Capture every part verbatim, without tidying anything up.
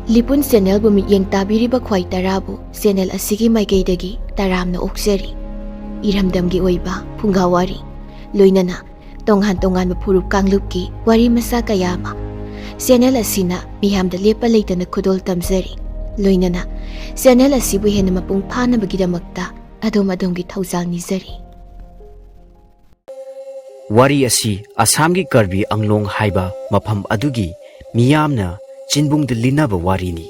ꯂꯤꯄꯨꯟ ꯆꯦꯅꯦꯜꯕꯨ ꯃꯤꯠꯌꯦꯡ ꯇꯥꯕꯤꯔꯤꯕ ꯈ꯭ꯋꯥꯏ ꯇꯔꯥꯕꯨ ꯆꯦꯅꯦꯜ ꯑꯁꯤꯒꯤ ꯃꯥꯏꯀꯩꯗꯒꯤ ꯇꯔꯥꯝꯅ ꯑꯣꯛꯆꯔꯤ꯫ ꯏꯔꯝꯗꯝꯒꯤ ꯑꯣꯏꯕ ꯐꯨꯡꯒꯥ ꯋꯥꯔꯤ, ꯂꯣꯏꯅꯅ ꯇꯣꯉꯥꯟ ꯇꯣꯉꯥꯟꯕ ꯐꯨꯔꯨꯞ ꯀꯥꯡꯂꯨꯞꯀꯤ ꯋꯥꯔꯤ ꯃꯆꯥ ꯀꯌꯥ ꯑꯃ ꯆꯦꯅꯦꯜ ꯑꯁꯤꯅ ꯃꯤꯌꯥꯝꯗ ꯂꯦꯞꯄ ꯂꯩꯇꯅ ꯈꯨꯗꯣꯜ ꯇꯝꯖꯔꯤ꯫ ꯂꯣꯏꯅꯅ ꯆꯦꯅꯦꯜ ꯑꯁꯤꯕꯨ ꯍꯦꯟꯅ ꯃꯄꯨꯡ ꯐꯥꯅꯕꯒꯤꯗꯃꯛꯇ ꯑꯗꯣꯝ ꯑꯗꯣꯝꯒꯤ ꯊꯧꯖꯥꯜ ꯅꯤꯖꯔꯤ꯫ ꯋꯥꯔꯤ ꯑꯁꯤ ꯑꯁꯥꯝꯒꯤ ꯀꯔꯕꯤ ꯑꯪꯂꯣꯡ ꯍꯥꯏꯕ ꯃꯐꯝ ꯑꯗꯨꯒꯤ ꯃꯤꯌꯥꯝꯅ ꯆꯤꯟꯕꯨꯡꯗ ꯂꯤꯅꯕ ꯋꯥꯔꯤꯅꯤ꯫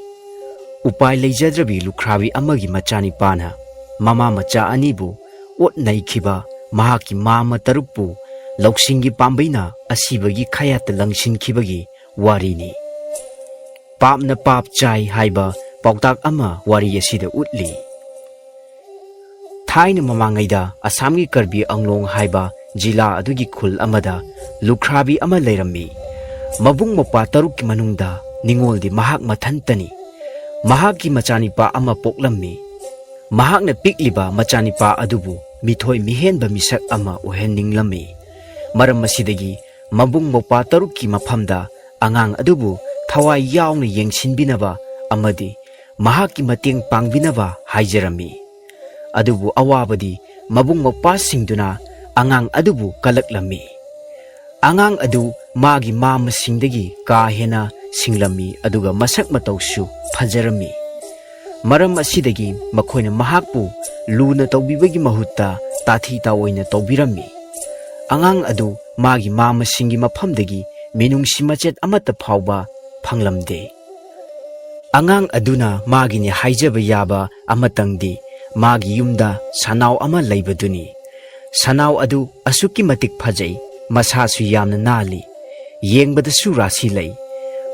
ꯎꯄꯥꯏ ꯂꯩꯖꯗ꯭ꯔꯕꯤ ꯂꯨꯈ꯭ꯔꯥꯕꯤ ꯑꯃꯒꯤ ꯃꯆꯥꯅꯤꯄꯥꯅ ꯃꯃꯥ ꯃꯆꯥ ꯑꯅꯤꯕꯨ ꯑꯣꯠ ꯅꯩꯈꯤꯕ ꯃꯍꯥꯛꯀꯤ ꯃꯥꯃ ꯇꯔꯨꯛꯄꯨ ꯂꯧꯁꯤꯡꯒꯤ ꯄꯥꯝꯕꯩꯅ ꯑꯁꯤꯕꯒꯤ ꯈꯌꯥꯠꯇ ꯂꯪꯁꯤꯟꯈꯤꯕꯒꯤ ꯋꯥꯔꯤꯅꯤ꯫ ꯄꯥꯞꯅ ꯄꯥꯞ ꯆꯥꯏ ꯍꯥꯏꯕ ꯄꯥꯎꯇꯥꯛ ꯑꯃ ꯋꯥꯔꯤ ꯑꯁꯤꯗ ꯎꯠꯂꯤ꯫ ꯊꯥꯏꯅ ꯃꯃꯥꯡꯉꯩꯗ ꯑꯁꯥꯝꯒꯤ ꯀꯔꯕꯤ ꯑꯪꯂꯣꯡ ꯍꯥꯏꯕ ꯖꯤꯂꯥ ꯑꯗꯨꯒꯤ ꯈꯨꯜ ꯑꯃꯗ ꯂꯨꯈ꯭ꯔꯥꯕꯤ ꯑꯃ ꯂꯩꯔꯝꯃꯤ꯫ ꯃꯕꯨꯡ ꯃꯧꯄ꯭ꯋꯥ ꯇꯔꯨꯛꯀꯤ ꯃꯅꯨꯡꯗ ꯅꯤꯡꯉꯣꯜꯗꯤ ꯃꯍꯥꯛ ꯃꯊꯟꯇꯅꯤ꯫ ꯃꯍꯥꯛꯀꯤ ꯃꯆꯥꯅꯤꯄꯥ ꯑꯃ ꯄꯣꯛꯂꯝꯃꯤ꯫ ꯃꯍꯥꯛꯅ ꯄꯤꯛꯂꯤꯕ ꯃꯆꯥꯅꯤꯄꯥ ꯑꯗꯨꯕꯨ ꯃꯤꯊꯣꯏ ꯃꯤꯍꯦꯟꯕ ꯃꯤꯁꯛ ꯑꯃ ꯑꯣꯏꯍꯟꯅꯤꯡꯂꯝꯃꯤ꯫ ꯃꯔꯝ ꯑꯁꯤꯗꯒꯤ ꯃꯕꯨꯡ ꯃꯧꯄ꯭ꯋꯥ ꯇꯔꯨꯛꯀꯤ ꯃꯐꯝꯗ ꯑꯉꯥꯡ ꯑꯗꯨꯕꯨ ꯊꯋꯥꯏ ꯌꯥꯎꯅ ꯌꯦꯡꯁꯤꯟꯕꯤꯅꯕ ꯑꯃꯗꯤ ꯃꯍꯥꯛꯀꯤ ꯃꯇꯦꯡ ꯄꯥꯡꯕꯤꯅꯕ ꯍꯥꯏꯖꯔꯝꯃꯤ꯫ ꯑꯗꯨꯕꯨ ꯑꯋꯥꯕꯗꯤ ꯃꯕꯨꯡ ꯃꯧꯄ꯭ꯋꯥꯁꯤꯡꯗꯨꯅ ꯑꯉꯥꯡ ꯑꯗꯨꯕꯨ ꯀꯜꯂꯛꯂꯝꯃꯤ꯫ ꯑꯉꯥꯡ ꯑꯗꯨ ꯃꯥꯒꯤ ꯃꯥꯃꯁꯤꯡꯗꯒꯤ ꯀꯥ ꯍꯦꯟꯅ ꯁꯤꯡꯂꯝꯃꯤ, ꯑꯗꯨꯒ ꯃꯁꯛ ꯃꯇꯧꯁꯨ ꯐꯖꯔꯝꯃꯤ꯫ ꯃꯔꯝ ꯑꯁꯤꯗꯒꯤ ꯃꯈꯣꯏꯅ ꯃꯍꯥꯛꯄꯨ ꯂꯨꯅ ꯇꯧꯕꯤꯕꯒꯤ ꯃꯍꯨꯠꯇ ꯇꯥꯊꯤ ꯇꯥꯑꯣꯏꯅ ꯇꯧꯕꯤꯔꯝꯃꯤ꯫ ꯑꯉꯥꯡ ꯑꯗꯨ ꯃꯥꯒꯤ ꯃꯥꯃꯁꯤꯡꯒꯤ ꯃꯐꯝꯗꯒꯤ ꯃꯤꯅꯨꯡꯁꯤ ꯃꯆꯦꯠ ꯑꯃꯠꯇ ꯐꯥꯎꯕ ꯐꯪꯂꯝꯗꯦ꯫ ꯑꯉꯥꯡ ꯑꯗꯨꯅ ꯃꯥꯒꯤꯅꯤ ꯍꯥꯏꯖꯕ ꯌꯥꯕ ꯑꯃꯇꯪꯗꯤ ꯃꯥꯒꯤ ꯌꯨꯝꯗ ꯁꯅꯥꯎ ꯑꯃ ꯂꯩꯕꯗꯨꯅꯤ꯫ ꯁꯅꯥꯎ ꯑꯗꯨ ꯑꯁꯨꯛꯀꯤ ꯃꯇꯤꯛ ꯐꯖꯩ, ꯃꯁꯥꯁꯨ ꯌꯥꯝꯅ ꯅꯥꯜꯂꯤ, ꯌꯦꯡꯕꯗꯁꯨ ꯔꯥꯁꯤ ꯂꯩ꯫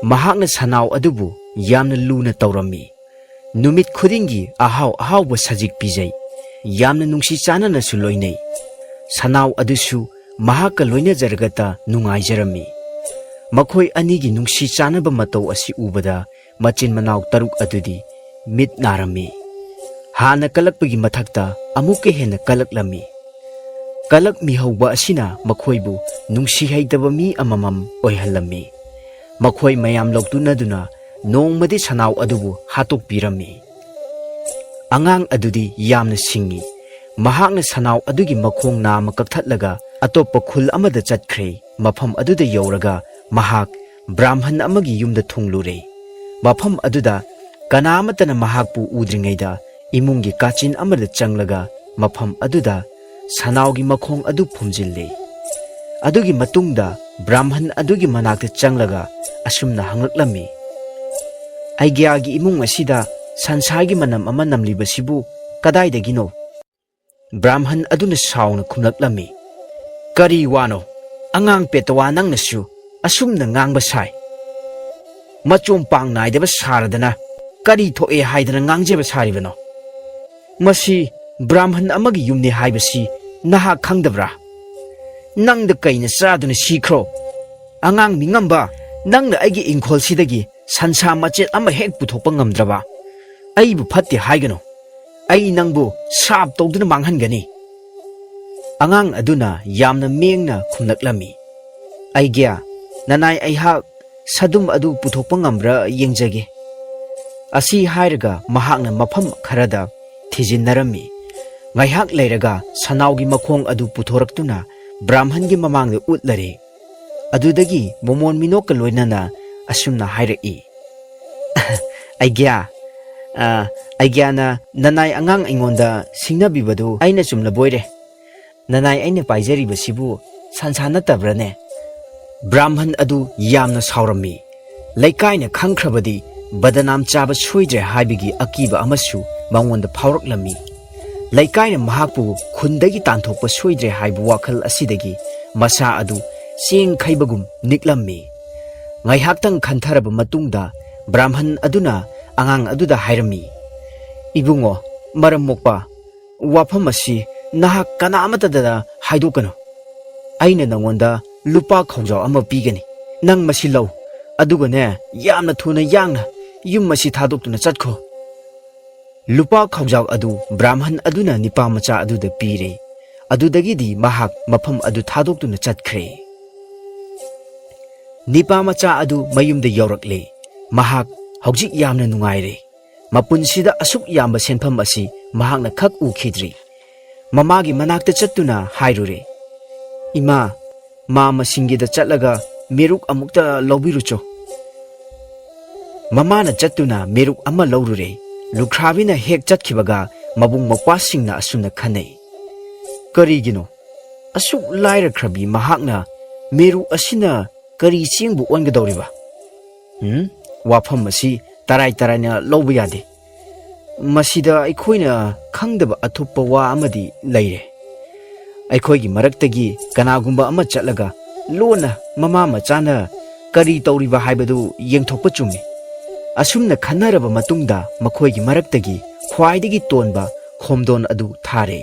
ꯃꯍꯥꯛꯅ ꯁꯅꯥꯎ ꯑꯗꯨꯕꯨ ꯌꯥꯝꯅ ꯂꯨꯅ ꯇꯧꯔꯝꯃꯤ꯫ ꯅꯨꯃꯤꯠ ꯈꯨꯗꯤꯡꯒꯤ ꯑꯍꯥꯎ ꯑꯍꯥꯎꯕ ꯁꯖꯤꯛ ꯄꯤꯖꯩ꯫ ꯌꯥꯝꯅ ꯅꯨꯡꯁꯤ ꯆꯥꯟꯅꯅꯁꯨ ꯂꯣꯏꯅꯩ꯫ ꯁꯅꯥꯎ ꯑꯗꯨꯁꯨ ꯃꯍꯥꯛꯀ ꯂꯣꯏꯅꯖꯔꯒꯇ ꯅꯨꯡꯉꯥꯏꯖꯔꯝꯃꯤ꯫ ꯃꯈꯣꯏ ꯑꯅꯤꯒꯤ ꯅꯨꯡꯁꯤ ꯆꯥꯟꯅꯕ ꯃꯇꯧ ꯑꯁꯤ ꯎꯕꯗ ꯃꯆꯤꯟ ꯃꯅꯥꯎ ꯇꯔꯨꯛ ꯑꯗꯨꯗꯤ ꯃꯤꯠ ꯅꯥꯔꯝꯃꯤ꯫ ꯍꯥꯟꯅ ꯀꯜꯂꯛꯄꯒꯤ ꯃꯊꯛꯇ ꯑꯃꯨꯛꯀ ꯍꯦꯟꯅ ꯀꯜꯂꯛꯂꯝꯃꯤ꯫ ꯀꯜꯂꯛꯃꯤ ꯍꯧꯕ ꯑꯁꯤꯅ ꯃꯈꯣꯏꯕꯨ ꯅꯨꯡꯁꯤ ꯍꯩꯇꯕ ꯃꯤ ꯑꯃꯃꯝ ꯑꯣꯏꯍꯜꯂꯝꯃꯤ꯫ ꯃꯈꯣꯏ ꯃꯌꯥꯝ ꯂꯧꯇꯨꯅꯗꯨꯅ ꯅꯣꯡꯃꯗꯤ ꯁꯅꯥꯎ ꯑꯗꯨꯕꯨ ꯍꯥꯠꯇꯣꯛꯄꯤꯔꯝꯃꯤ꯫ ꯑꯉꯥꯡ ꯑꯗꯨꯗꯤ ꯌꯥꯝꯅ ꯁꯤꯡꯉꯤ꯫ ꯃꯍꯥꯛꯅ ꯁꯅꯥꯎ ꯑꯗꯨꯒꯤ ꯃꯈꯣꯡ ꯅꯥꯝꯃ ꯀꯛꯊꯠꯂꯒ ꯑꯇꯣꯞꯄ ꯈꯨꯜ ꯑꯃꯗ ꯆꯠꯈ꯭ꯔꯦ꯫ ꯃꯐꯝ ꯑꯗꯨꯗ ꯌꯧꯔꯒ ꯃꯍꯥꯛ ꯕ꯭ꯔꯥꯝꯍꯟ ꯑꯃꯒꯤ ꯌꯨꯝꯗ ꯊꯨꯡꯂꯨꯔꯦ꯫ ꯃꯐꯝ ꯑꯗꯨꯗ ꯀꯅꯥ ꯑꯃꯠꯇꯅ ꯃꯍꯥꯛꯄꯨ ꯎꯗ꯭ꯔꯤꯉꯩꯗ ꯏꯃꯨꯡꯒꯤ ꯀꯥꯆꯤꯟ ꯑꯃꯗ ꯆꯪꯂꯒ ꯃꯐꯝ ꯑꯗꯨꯗ ꯁꯅꯥꯎꯒꯤ ꯃꯈꯣꯡ ꯑꯗꯨ ꯐꯨꯝꯖꯤꯜꯂꯤ꯫ ꯑꯗꯨꯒꯤ ꯃꯇꯨꯡꯗ ꯕ꯭ꯔꯥꯝꯍꯟ ꯑꯗꯨꯒꯤ ꯃꯅꯥꯛꯇ ꯆꯪꯂꯒ ꯑꯁꯨꯝꯅ ꯍꯪꯂꯛꯂꯝꯃꯤ, "ꯑꯩꯒ꯭ꯌꯥꯒꯤ ꯏꯃꯨꯡ ꯑꯁꯤꯗ ꯁꯟꯁꯥꯒꯤ ꯃꯅꯝ ꯑꯃ ꯅꯝꯂꯤꯕꯁꯤꯕꯨ ꯀꯗꯥꯏꯗꯒꯤꯅꯣ?" ꯕ꯭ꯔꯥꯝꯍꯟ ꯑꯗꯨꯅ ꯁꯥꯎꯅ ꯈꯨꯝꯂꯛꯂꯝꯃꯤ, "ꯀꯔꯤ ꯋꯥꯅꯣ? ꯑꯉꯥꯡ ꯄꯦꯇꯋꯥ ꯅꯪꯅꯁꯨ ꯑꯁꯨꯝꯅ ꯉꯥꯡꯕ ꯁꯥꯏ꯫ ꯃꯆꯣꯝ ꯄꯥꯡ ꯅꯥꯏꯗꯕ ꯁꯥꯔꯗꯅ ꯀꯔꯤ ꯊꯣꯛꯑꯦ ꯍꯥꯏꯗꯅ ꯉꯥꯡꯖꯕ ꯁꯥꯔꯤꯕꯅꯣ? ꯃꯁꯤ ꯕ꯭ꯔꯥꯝꯍꯟ ꯑꯃꯒꯤ ꯌꯨꯝꯅꯤ ꯍꯥꯏꯕꯁꯤ ꯅꯍꯥꯛ ꯈꯪꯗꯕ꯭ꯔꯥ? ꯅꯪꯗ ꯀꯩꯅ ꯆꯥꯗꯨꯅ ꯁꯤꯈ꯭ꯔꯣ? ꯑꯉꯥꯡ ꯃꯤꯉꯝꯕ, ꯅꯪꯅ ꯑꯩꯒꯤ ꯏꯪꯈꯣꯜꯁꯤꯗꯒꯤ ꯁꯟꯁꯥ ꯃꯆꯦꯠ ꯑꯃ ꯍꯦꯛ ꯄꯨꯊꯣꯛꯄ ꯉꯝꯗ꯭ꯔꯕ? ꯑꯩꯕꯨ ꯐꯠꯇꯦ ꯍꯥꯏꯒꯅꯨ꯫ ꯑꯩ ꯅꯪꯕꯨ ꯁꯥꯞ ꯇꯧꯗꯨꯅ ꯃꯥꯡꯍꯟꯒꯅꯤ꯫" ꯑꯉꯥꯡ ꯑꯗꯨꯅ ꯌꯥꯝꯅ ꯃꯦꯡꯅ ꯈꯨꯝꯂꯛꯂꯝꯃꯤ, "ꯑꯩꯒ꯭ꯌꯥ, ꯅꯅꯥꯏ ꯑꯩꯍꯥꯛ ꯁꯗꯨꯝ ꯑꯗꯨ ꯄꯨꯊꯣꯛꯄ ꯉꯝꯕ꯭ꯔꯥ ꯌꯦꯡꯖꯒꯦ꯫" ꯑꯁꯤ ꯍꯥꯏꯔꯒ ꯃꯍꯥꯛꯅ ꯃꯐꯝ ꯈꯔꯗ ꯊꯤꯖꯤꯟꯅꯔꯝꯃꯤ꯫ ꯉꯥꯏꯍꯥꯛ ꯂꯩꯔꯒ ꯁꯅꯥꯎꯒꯤ ꯃꯈꯣꯡ ꯑꯗꯨ ꯄꯨꯊꯣꯔꯛꯇꯨꯅ ꯕ꯭ꯔꯥꯝꯍꯟꯒꯤ ꯃꯃꯥꯡꯗ ꯎꯠꯂꯔꯦ꯫ ꯑꯗꯨꯗꯒꯤ ꯃꯣꯃꯣꯟ ꯃꯤꯅꯣꯛꯀ ꯂꯣꯏꯅꯅ ꯑꯁꯨꯝꯅ ꯍꯥꯏꯔꯛꯏ, "ꯑꯩꯒ꯭ꯌꯥ, ꯑ, ꯑꯩꯒ꯭ꯌꯥꯅ ꯅꯅꯥꯏ ꯑꯉꯥꯡ ꯑꯩꯉꯣꯟꯗ ꯁꯤꯡꯅꯕꯤꯕꯗꯨ ꯑꯩꯅ ꯆꯨꯝꯂꯕꯣꯏꯔꯦ꯫ ꯅꯅꯥꯏ ꯑꯩꯅ ꯄꯥꯏꯖꯔꯤꯕꯁꯤꯕꯨ ꯁꯟꯁꯥ ꯅꯠꯇꯕ꯭ꯔꯅꯦ?" ꯕ꯭ꯔꯥꯝꯍꯟ ꯑꯗꯨ ꯌꯥꯝꯅ ꯁꯥꯎꯔꯝꯃꯤ꯫ ꯂꯩꯀꯥꯏꯅ ꯈꯪꯈ꯭ꯔꯕꯗꯤ ꯕꯗꯅꯥꯝ ꯆꯥꯕ ꯁꯣꯏꯗ꯭ꯔꯦ ꯍꯥꯏꯕꯒꯤ ꯑꯀꯤꯕ ꯑꯃꯁꯨ ꯃꯉꯣꯟꯗ ꯐꯥꯎꯔꯛꯂꯝꯃꯤ꯫ ꯂꯩꯀꯥꯏꯅ ꯃꯍꯥꯛꯄꯨ ꯈꯨꯟꯗꯒꯤ ꯇꯥꯟꯊꯣꯛꯄ ꯁꯣꯏꯗ꯭ꯔꯦ ꯍꯥꯏꯕ ꯋꯥꯈꯜ ꯑꯁꯤꯗꯒꯤ ꯃꯁꯥ ꯑꯗꯨ ꯆꯦꯡ ꯈꯩꯕꯒꯨꯝ ꯅꯤꯛꯂꯝꯃꯤ꯫ ꯉꯥꯏꯍꯥꯛꯇꯪ ꯈꯟꯊꯔꯕ ꯃꯇꯨꯡꯗ ꯕ꯭ꯔꯥꯝꯍꯟ ꯑꯗꯨꯅ ꯑꯉꯥꯡ ꯑꯗꯨꯗ ꯍꯥꯏꯔꯝꯃꯤ, "ꯏꯕꯨꯡꯉꯣ, ꯃꯔꯝ ꯃꯣꯛꯄ, ꯋꯥꯐꯝ ꯑꯁꯤ ꯅꯍꯥꯛ ꯀꯅꯥ ꯑꯃꯠꯇꯗ ꯍꯥꯏꯗꯣꯛꯀꯅꯨ꯫ ꯑꯩꯅ ꯅꯉꯣꯟꯗ ꯂꯨꯄꯥ ꯈꯥꯎꯖꯥꯎ ꯑꯃ ꯄꯤꯒꯅꯤ꯫ ꯅꯪ ꯃꯁꯤ ꯂꯧ, ꯑꯗꯨꯒꯅꯦ, ꯌꯥꯝꯅ ꯊꯨꯅ ꯌꯥꯡꯅ ꯌꯨꯝ ꯑꯁꯤ ꯊꯥꯗꯣꯛꯇꯨꯅ ꯆꯠꯈꯣ꯫" ꯂꯨꯄꯥ ꯈꯥꯎꯖꯥꯎ ꯑꯗꯨ ꯕ꯭ꯔꯥꯝꯍꯟ ꯑꯗꯨꯅ ꯅꯤꯄꯥ ꯃꯆꯥ ꯑꯗꯨꯗ ꯄꯤꯔꯦ꯫ ꯑꯗꯨꯗꯒꯤꯗꯤ ꯃꯍꯥꯛ ꯃꯐꯝ ꯑꯗꯨ ꯊꯥꯗꯣꯛꯇꯨꯅ ꯆꯠꯈ꯭ꯔꯦ꯫ ꯅꯤꯄꯥ ꯃꯆꯥ ꯑꯗꯨ ꯃꯌꯨꯝꯗ ꯌꯧꯔꯛꯂꯦ꯫ ꯃꯍꯥꯛ ꯍꯧꯖꯤꯛ ꯌꯥꯝꯅ ꯅꯨꯡꯉꯥꯏꯔꯦ꯫ ꯃꯄꯨꯟꯁꯤꯗ ꯑꯁꯨꯛ ꯌꯥꯝꯕ ꯁꯦꯟꯐꯝ ꯑꯁꯤ ꯃꯍꯥꯛꯅ ꯈꯛ ꯎꯈꯤꯗ꯭ꯔꯤ꯫ ꯃꯃꯥꯒꯤ ꯃꯅꯥꯛꯇ ꯆꯠꯇꯨꯅ ꯍꯥꯏꯔꯨꯔꯦ, "ꯏꯃꯥ, ꯃꯥ ꯃꯁꯤꯡꯒꯤꯗ ꯆꯠꯂꯒ ꯃꯦꯔꯨꯛ ꯑꯃꯨꯛꯇ ꯂꯧꯕꯤꯔꯨꯆꯣ"꯫ ꯃꯃꯥꯅ ꯆꯠꯇꯨꯅ ꯃꯦꯔꯨꯛ ꯑꯃ ꯂꯧꯔꯨꯔꯦ꯫ ꯂꯨꯈ꯭ꯔꯥꯕꯤꯅ ꯍꯦꯛ ꯆꯠꯈꯤꯕꯒ ꯃꯕꯨꯡ ꯃꯧꯄ꯭ꯋꯥꯁꯤꯡꯅ ꯑꯁꯨꯝꯅ ꯈꯟꯅꯩ, "ꯀꯔꯤꯒꯤꯅꯣ ꯑꯁꯨꯛ ꯂꯥꯏꯔꯈ꯭ꯔꯕꯤ ꯃꯍꯥꯛꯅ ꯃꯦꯔꯨꯛ ꯑꯁꯤꯅ ꯀꯔꯤ ꯆꯦꯡꯕꯨ ꯑꯣꯟꯒꯗꯧꯔꯤꯕ? ꯎꯝ, ꯋꯥꯐꯝ ꯑꯁꯤ ꯇꯔꯥꯏ ꯇꯔꯥꯏꯅ ꯂꯧꯕ ꯌꯥꯗꯦ꯫ ꯃꯁꯤꯗ ꯑꯩꯈꯣꯏꯅ ꯈꯪꯗꯕ ꯑꯊꯨꯞꯄ ꯋꯥ ꯑꯃꯗꯤ ꯂꯩꯔꯦ꯫ ꯑꯩꯈꯣꯏꯒꯤ ꯃꯔꯛꯇꯒꯤ ꯀꯅꯥꯒꯨꯝꯕ ꯑꯃ ꯆꯠꯂꯒ ꯂꯣꯟꯅ ꯃꯃꯥ ꯃꯆꯥꯅ ꯀꯔꯤ ꯇꯧꯔꯤꯕ ꯍꯥꯏꯕꯗꯨ ꯌꯦꯡꯊꯣꯛꯄ ꯆꯨꯝꯃꯤ"꯫ ꯑꯁꯨꯝꯅ ꯈꯟꯅꯔꯕ ꯃꯇꯨꯡꯗ ꯃꯈꯣꯏꯒꯤ ꯃꯔꯛꯇꯒꯤ ꯈ꯭ꯋꯥꯏꯗꯒꯤ ꯇꯣꯟꯕ ꯈꯣꯝꯗꯣꯟ ꯑꯗꯨ ꯊꯥꯔꯦ꯫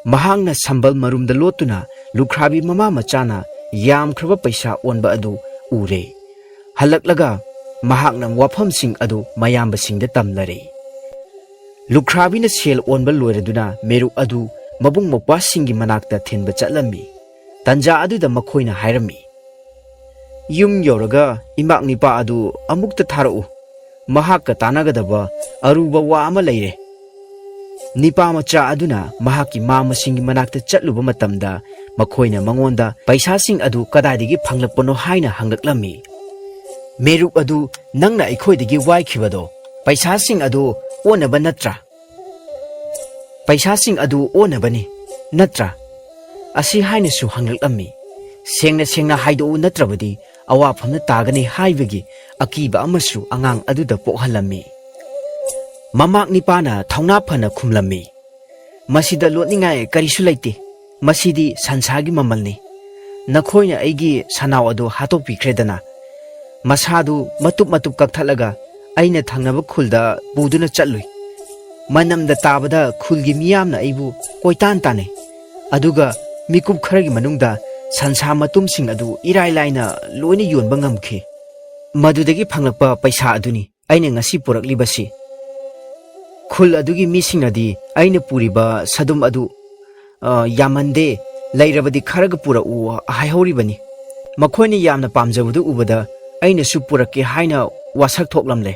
ꯃꯍꯥꯛꯅ ꯁꯝꯕꯜ ꯃꯔꯨꯝꯗ ꯂꯣꯠꯇꯨꯅ ꯂꯨꯈ꯭ꯔꯥꯕꯤ ꯃꯃꯥ ꯃꯆꯥꯅ ꯌꯥꯝꯈ꯭ꯔꯕ ꯄꯩꯁꯥ ꯑꯣꯟꯕ ꯑꯗꯨ ꯎꯔꯦ꯫ ꯍꯜꯂꯛꯂꯒ ꯃꯍꯥꯛꯅ ꯋꯥꯐꯝꯁꯤꯡ ꯑꯗꯨ ꯃꯌꯥꯝꯕꯁꯤꯡꯗ ꯇꯝꯂꯔꯦ꯫ ꯂꯨꯈ꯭ꯔꯥꯕꯤꯅ ꯁꯦꯜ ꯑꯣꯟꯕ ꯂꯣꯏꯔꯗꯨꯅ ꯃꯦꯔꯨꯛ ꯑꯗꯨ ꯃꯕꯨꯡ ꯃꯧꯄ꯭ꯋꯥꯁꯤꯡꯒꯤ ꯃꯅꯥꯛꯇ ꯊꯤꯟꯕ ꯆꯠꯂꯝꯃꯤ꯫ ꯇꯟꯖꯥ ꯑꯗꯨꯗ ꯃꯈꯣꯏꯅ ꯍꯥꯏꯔꯝꯃꯤ, "ꯌꯨꯝ ꯌꯧꯔꯒ ꯏꯃꯥꯛ ꯅꯤꯄꯥ ꯑꯗꯨ ꯑꯃꯨꯛꯇ ꯊꯥꯔꯛꯎ꯫ ꯃꯍꯥꯛꯀ ꯇꯥꯟꯅꯒꯗꯕ ꯑꯔꯨꯕ ꯋꯥ ꯑꯃ ꯂꯩꯔꯦ"꯫ ꯅꯤꯄꯥ ꯃꯆꯥ ꯑꯗꯨꯅ ꯃꯍꯥꯛꯀꯤ ꯃꯥꯝꯃꯁꯤꯡꯒꯤ ꯃꯅꯥꯛꯇ ꯆꯠꯂꯨꯕ ꯃꯇꯝꯗ ꯃꯈꯣꯏꯅ ꯃꯉꯣꯟꯗ ꯄꯩꯁꯥꯁꯤꯡ ꯑꯗꯨ ꯀꯗꯥꯏꯗꯒꯤ ꯐꯪꯂꯛꯄꯅꯣ ꯍꯥꯏꯅ ꯍꯪꯂꯛꯂꯝꯃꯤ꯫ "ꯃꯦꯔꯨꯛ ꯑꯗꯨ ꯅꯪꯅ ꯑꯩꯈꯣꯏꯗꯒꯤ ꯋꯥꯏꯈꯤꯕꯗꯣ ꯄꯩꯁꯥꯁꯤꯡ ꯑꯗꯨ ꯑꯣꯟꯅꯕ ꯅꯠꯇ꯭ꯔꯥ? ꯄꯩꯁꯥꯁꯤꯡ ꯑꯗꯨ ꯑꯣꯟꯅꯕꯅꯤ ꯅꯠꯇ꯭ꯔꯥ?" ꯑꯁꯤ ꯍꯥꯏꯅꯁꯨ ꯍꯪꯂꯛꯂꯝꯃꯤ꯫ ꯁꯦꯡꯅ ꯁꯦꯡꯅ ꯍꯥꯏꯗꯣꯛꯎ, ꯅꯠꯇ꯭ꯔꯕꯗꯤ ꯑꯋꯥꯐꯝꯗ ꯇꯥꯒꯅꯤ ꯍꯥꯏꯕꯒꯤ ꯑꯀꯤꯕ ꯑꯃꯁꯨ ꯑꯉꯥꯡ ꯑꯗꯨꯗ ꯄꯣꯛꯍꯜꯂꯝꯃꯤ꯫ ꯃꯃꯥꯛ ꯅꯤꯄꯥꯅ ꯊꯧꯅꯥ ꯐꯅ ꯈꯨꯝꯂꯝꯃꯤ, "ꯃꯁꯤꯗ ꯂꯣꯠꯅꯤꯡꯉꯥꯏ ꯀꯔꯤꯁꯨ ꯂꯩꯇꯦ꯫ ꯃꯁꯤꯗꯤ ꯁꯟꯁꯥꯒꯤ ꯃꯃꯜꯅꯤ꯫ ꯅꯈꯣꯏꯅ ꯑꯩꯒꯤ ꯁꯅꯥꯎ ꯑꯗꯨ ꯍꯥꯠꯇꯣꯛꯄꯤꯈ꯭ꯔꯦꯗꯅ꯫ ꯃꯁꯥꯗꯨ ꯃꯇꯨꯞ ꯃꯇꯨꯞ ꯀꯛꯊꯠꯂꯒ ꯑꯩꯅ ꯊꯪꯅꯕ ꯈꯨꯜꯗ ꯄꯨꯗꯨꯅ ꯆꯠꯂꯨꯏ꯫ ꯃꯅꯝꯗ ꯇꯥꯕꯗ ꯈꯨꯜꯒꯤ ꯃꯤꯌꯥꯝꯅ ꯑꯩꯕꯨ ꯀꯣꯏꯇꯥꯟ ꯇꯥꯟꯅꯩ꯫ ꯑꯗꯨꯒ ꯃꯤꯀꯨꯞ ꯈꯔꯒꯤ ꯃꯅꯨꯡꯗ ꯁꯟꯁꯥ ꯃꯇꯨꯝꯁꯤꯡ ꯑꯗꯨ ꯏꯔꯥꯏ ꯂꯥꯏꯅ ꯂꯣꯏꯅ ꯌꯣꯟꯕ ꯉꯝꯈꯤ꯫ ꯃꯗꯨꯗꯒꯤ ꯐꯪꯂꯛꯄ ꯄꯩꯁꯥ ꯑꯗꯨꯅꯤ ꯑꯩꯅ ꯉꯁꯤ ꯄꯨꯔꯛꯂꯤꯕꯁꯤ꯫ ꯈꯨꯜ ꯑꯗꯨꯒꯤ ꯃꯤꯁꯤꯡꯅꯗꯤ ꯑꯩꯅ ꯄꯨꯔꯤꯕ ꯁꯗꯨꯝ ꯑꯗꯨ, ꯑ, ꯌꯥꯝꯃꯟꯗꯦ, ꯂꯩꯔꯕꯗꯤ ꯈꯔꯒ ꯄꯨꯔꯛꯎ ꯍꯥꯏꯍꯧꯔꯤꯕꯅꯤ꯫ ꯃꯈꯣꯏꯅ ꯌꯥꯝꯅ ꯄꯥꯝꯖꯕꯗꯨ ꯎꯕꯗ ꯑꯩꯅꯁꯨ ꯄꯨꯔꯛꯀꯦ ꯍꯥꯏꯅ ꯋꯥꯁꯛ ꯊꯣꯛꯂꯝꯂꯦ꯫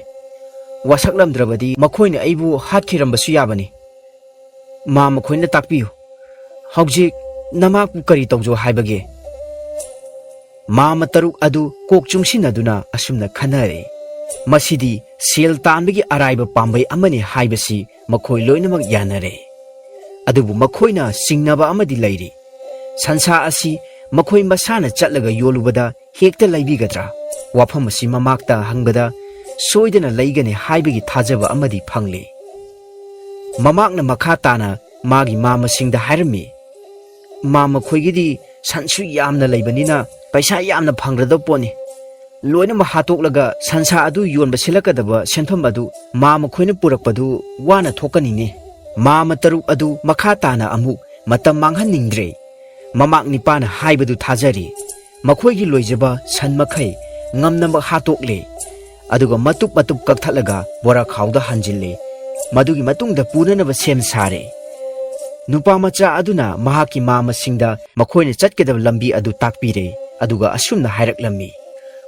ꯋꯥꯁꯛꯂꯝꯗ꯭ꯔꯕꯗꯤ ꯃꯈꯣꯏꯅ ꯑꯩꯕꯨ ꯍꯥꯠꯈꯤꯔꯝꯕꯁꯨ ꯌꯥꯕꯅꯤ꯫ ꯃꯥ ꯃꯈꯣꯏꯅ ꯇꯥꯛꯄꯤꯌꯨ, ꯍꯧꯖꯤꯛ ꯅꯃꯥꯛꯄꯨ ꯀꯔꯤ ꯇꯧꯖꯧ ꯍꯥꯏꯕꯒꯦ? ꯃꯥꯃ ꯇꯔꯨꯛ ꯑꯗꯨ ꯀꯣꯛ ꯆꯨꯡꯁꯤꯟꯅꯗꯨꯅ ꯑꯁꯨꯝꯅ ꯈꯟꯅꯔꯦ, "ꯃꯁꯤꯗꯤ ꯁꯦꯜ ꯇꯥꯟꯕꯒꯤ ꯑꯔꯥꯏꯕ ꯄꯥꯝꯕꯩ ꯑꯃꯅꯤ ꯍꯥꯏꯕꯁꯤ ꯃꯈꯣꯏ ꯂꯣꯏꯅꯃꯛ ꯌꯥꯅꯔꯦ꯫ ꯑꯗꯨꯕꯨ ꯃꯈꯣꯏꯅ ꯆꯤꯡꯅꯕ ꯑꯃꯗꯤ ꯂꯩꯔꯤ꯫ ꯁꯟꯁꯥ ꯑꯁꯤ ꯃꯈꯣꯏ ꯃꯁꯥꯅ ꯆꯠꯂꯒ ꯌꯣꯜꯂꯨꯕꯗ ꯍꯦꯛꯇ ꯂꯩꯕꯤꯒꯗ꯭ꯔꯥ? ꯋꯥꯐꯝ ꯑꯁꯤ ꯃꯃꯥꯛꯇ ꯍꯪꯕꯗ ꯁꯣꯏꯗꯅ ꯂꯩꯒꯅꯤ ꯍꯥꯏꯕꯒꯤ ꯊꯥꯖꯕ ꯑꯃꯗꯤ ꯐꯪꯂꯤ꯫" ꯃꯃꯥꯛꯅ ꯃꯈꯥ ꯇꯥꯅ ꯃꯥꯒꯤ ꯃꯥꯃꯁꯤꯡꯗ ꯍꯥꯏꯔꯝꯃꯤ, "ꯃꯥ ꯃꯈꯣꯏꯒꯤꯗꯤ ꯁꯟꯁꯨ ꯌꯥꯝꯅ ꯂꯩꯕꯅꯤꯅ ꯄꯩꯁꯥ ꯌꯥꯝꯅ ꯐꯪꯒꯗꯕ ꯄꯣꯠꯅꯤ꯫ ꯂꯣꯏꯅꯃꯛ ꯍꯥꯠꯇꯣꯛꯂꯒ ꯁꯟꯁꯥ ꯑꯗꯨ ꯌꯣꯟꯕ ꯁꯤꯜꯂꯛꯀꯗꯕ ꯁꯦꯟꯐꯝ ꯑꯗꯨ ꯃꯥ ꯃꯈꯣꯏꯅ ꯄꯨꯔꯛꯄꯗꯨ ꯋꯥꯅ ꯊꯣꯛꯀꯅꯤꯅꯦ꯫" ꯃꯥꯃ ꯇꯔꯨꯛ ꯑꯗꯨ ꯃꯈꯥ ꯇꯥꯅ ꯑꯃꯨꯛ ꯃꯇꯝ ꯃꯥꯡꯍꯟꯅꯤꯡꯗ꯭ꯔꯦ꯫ ꯃꯃꯥꯛ ꯅꯤꯄꯥꯅ ꯍꯥꯏꯕꯗꯨ ꯊꯥꯖꯔꯤ꯫ ꯃꯈꯣꯏꯒꯤ ꯂꯣꯏꯖꯕ ꯁꯟ ꯃꯈꯩ ꯉꯝꯅꯃꯛ ꯍꯥꯠꯇꯣꯛꯂꯦ꯫ ꯑꯗꯨꯒ ꯃꯇꯨꯞ ꯃꯇꯨꯞ ꯀꯛꯊꯠꯂꯒ ꯕꯣꯔꯥꯈꯥꯎꯗ ꯍꯥꯟꯖꯤꯜꯂꯦ꯫ ꯃꯗꯨꯒꯤ ꯃꯇꯨꯡꯗ ꯄꯨꯅꯅꯕ ꯁꯦꯝ ꯁꯥꯔꯦ꯫ ꯅꯨꯄꯥ ꯃꯆꯥ ꯑꯗꯨꯅ ꯃꯍꯥꯛꯀꯤ ꯃꯥꯃꯁꯤꯡꯗ ꯃꯈꯣꯏꯅ ꯆꯠꯀꯗꯕ ꯂꯝꯕꯤ ꯑꯗꯨ ꯇꯥꯛꯄꯤꯔꯦ꯫ ꯑꯗꯨꯒ ꯑꯁꯨꯝꯅ ꯍꯥꯏꯔꯛꯂꯝꯃꯤ,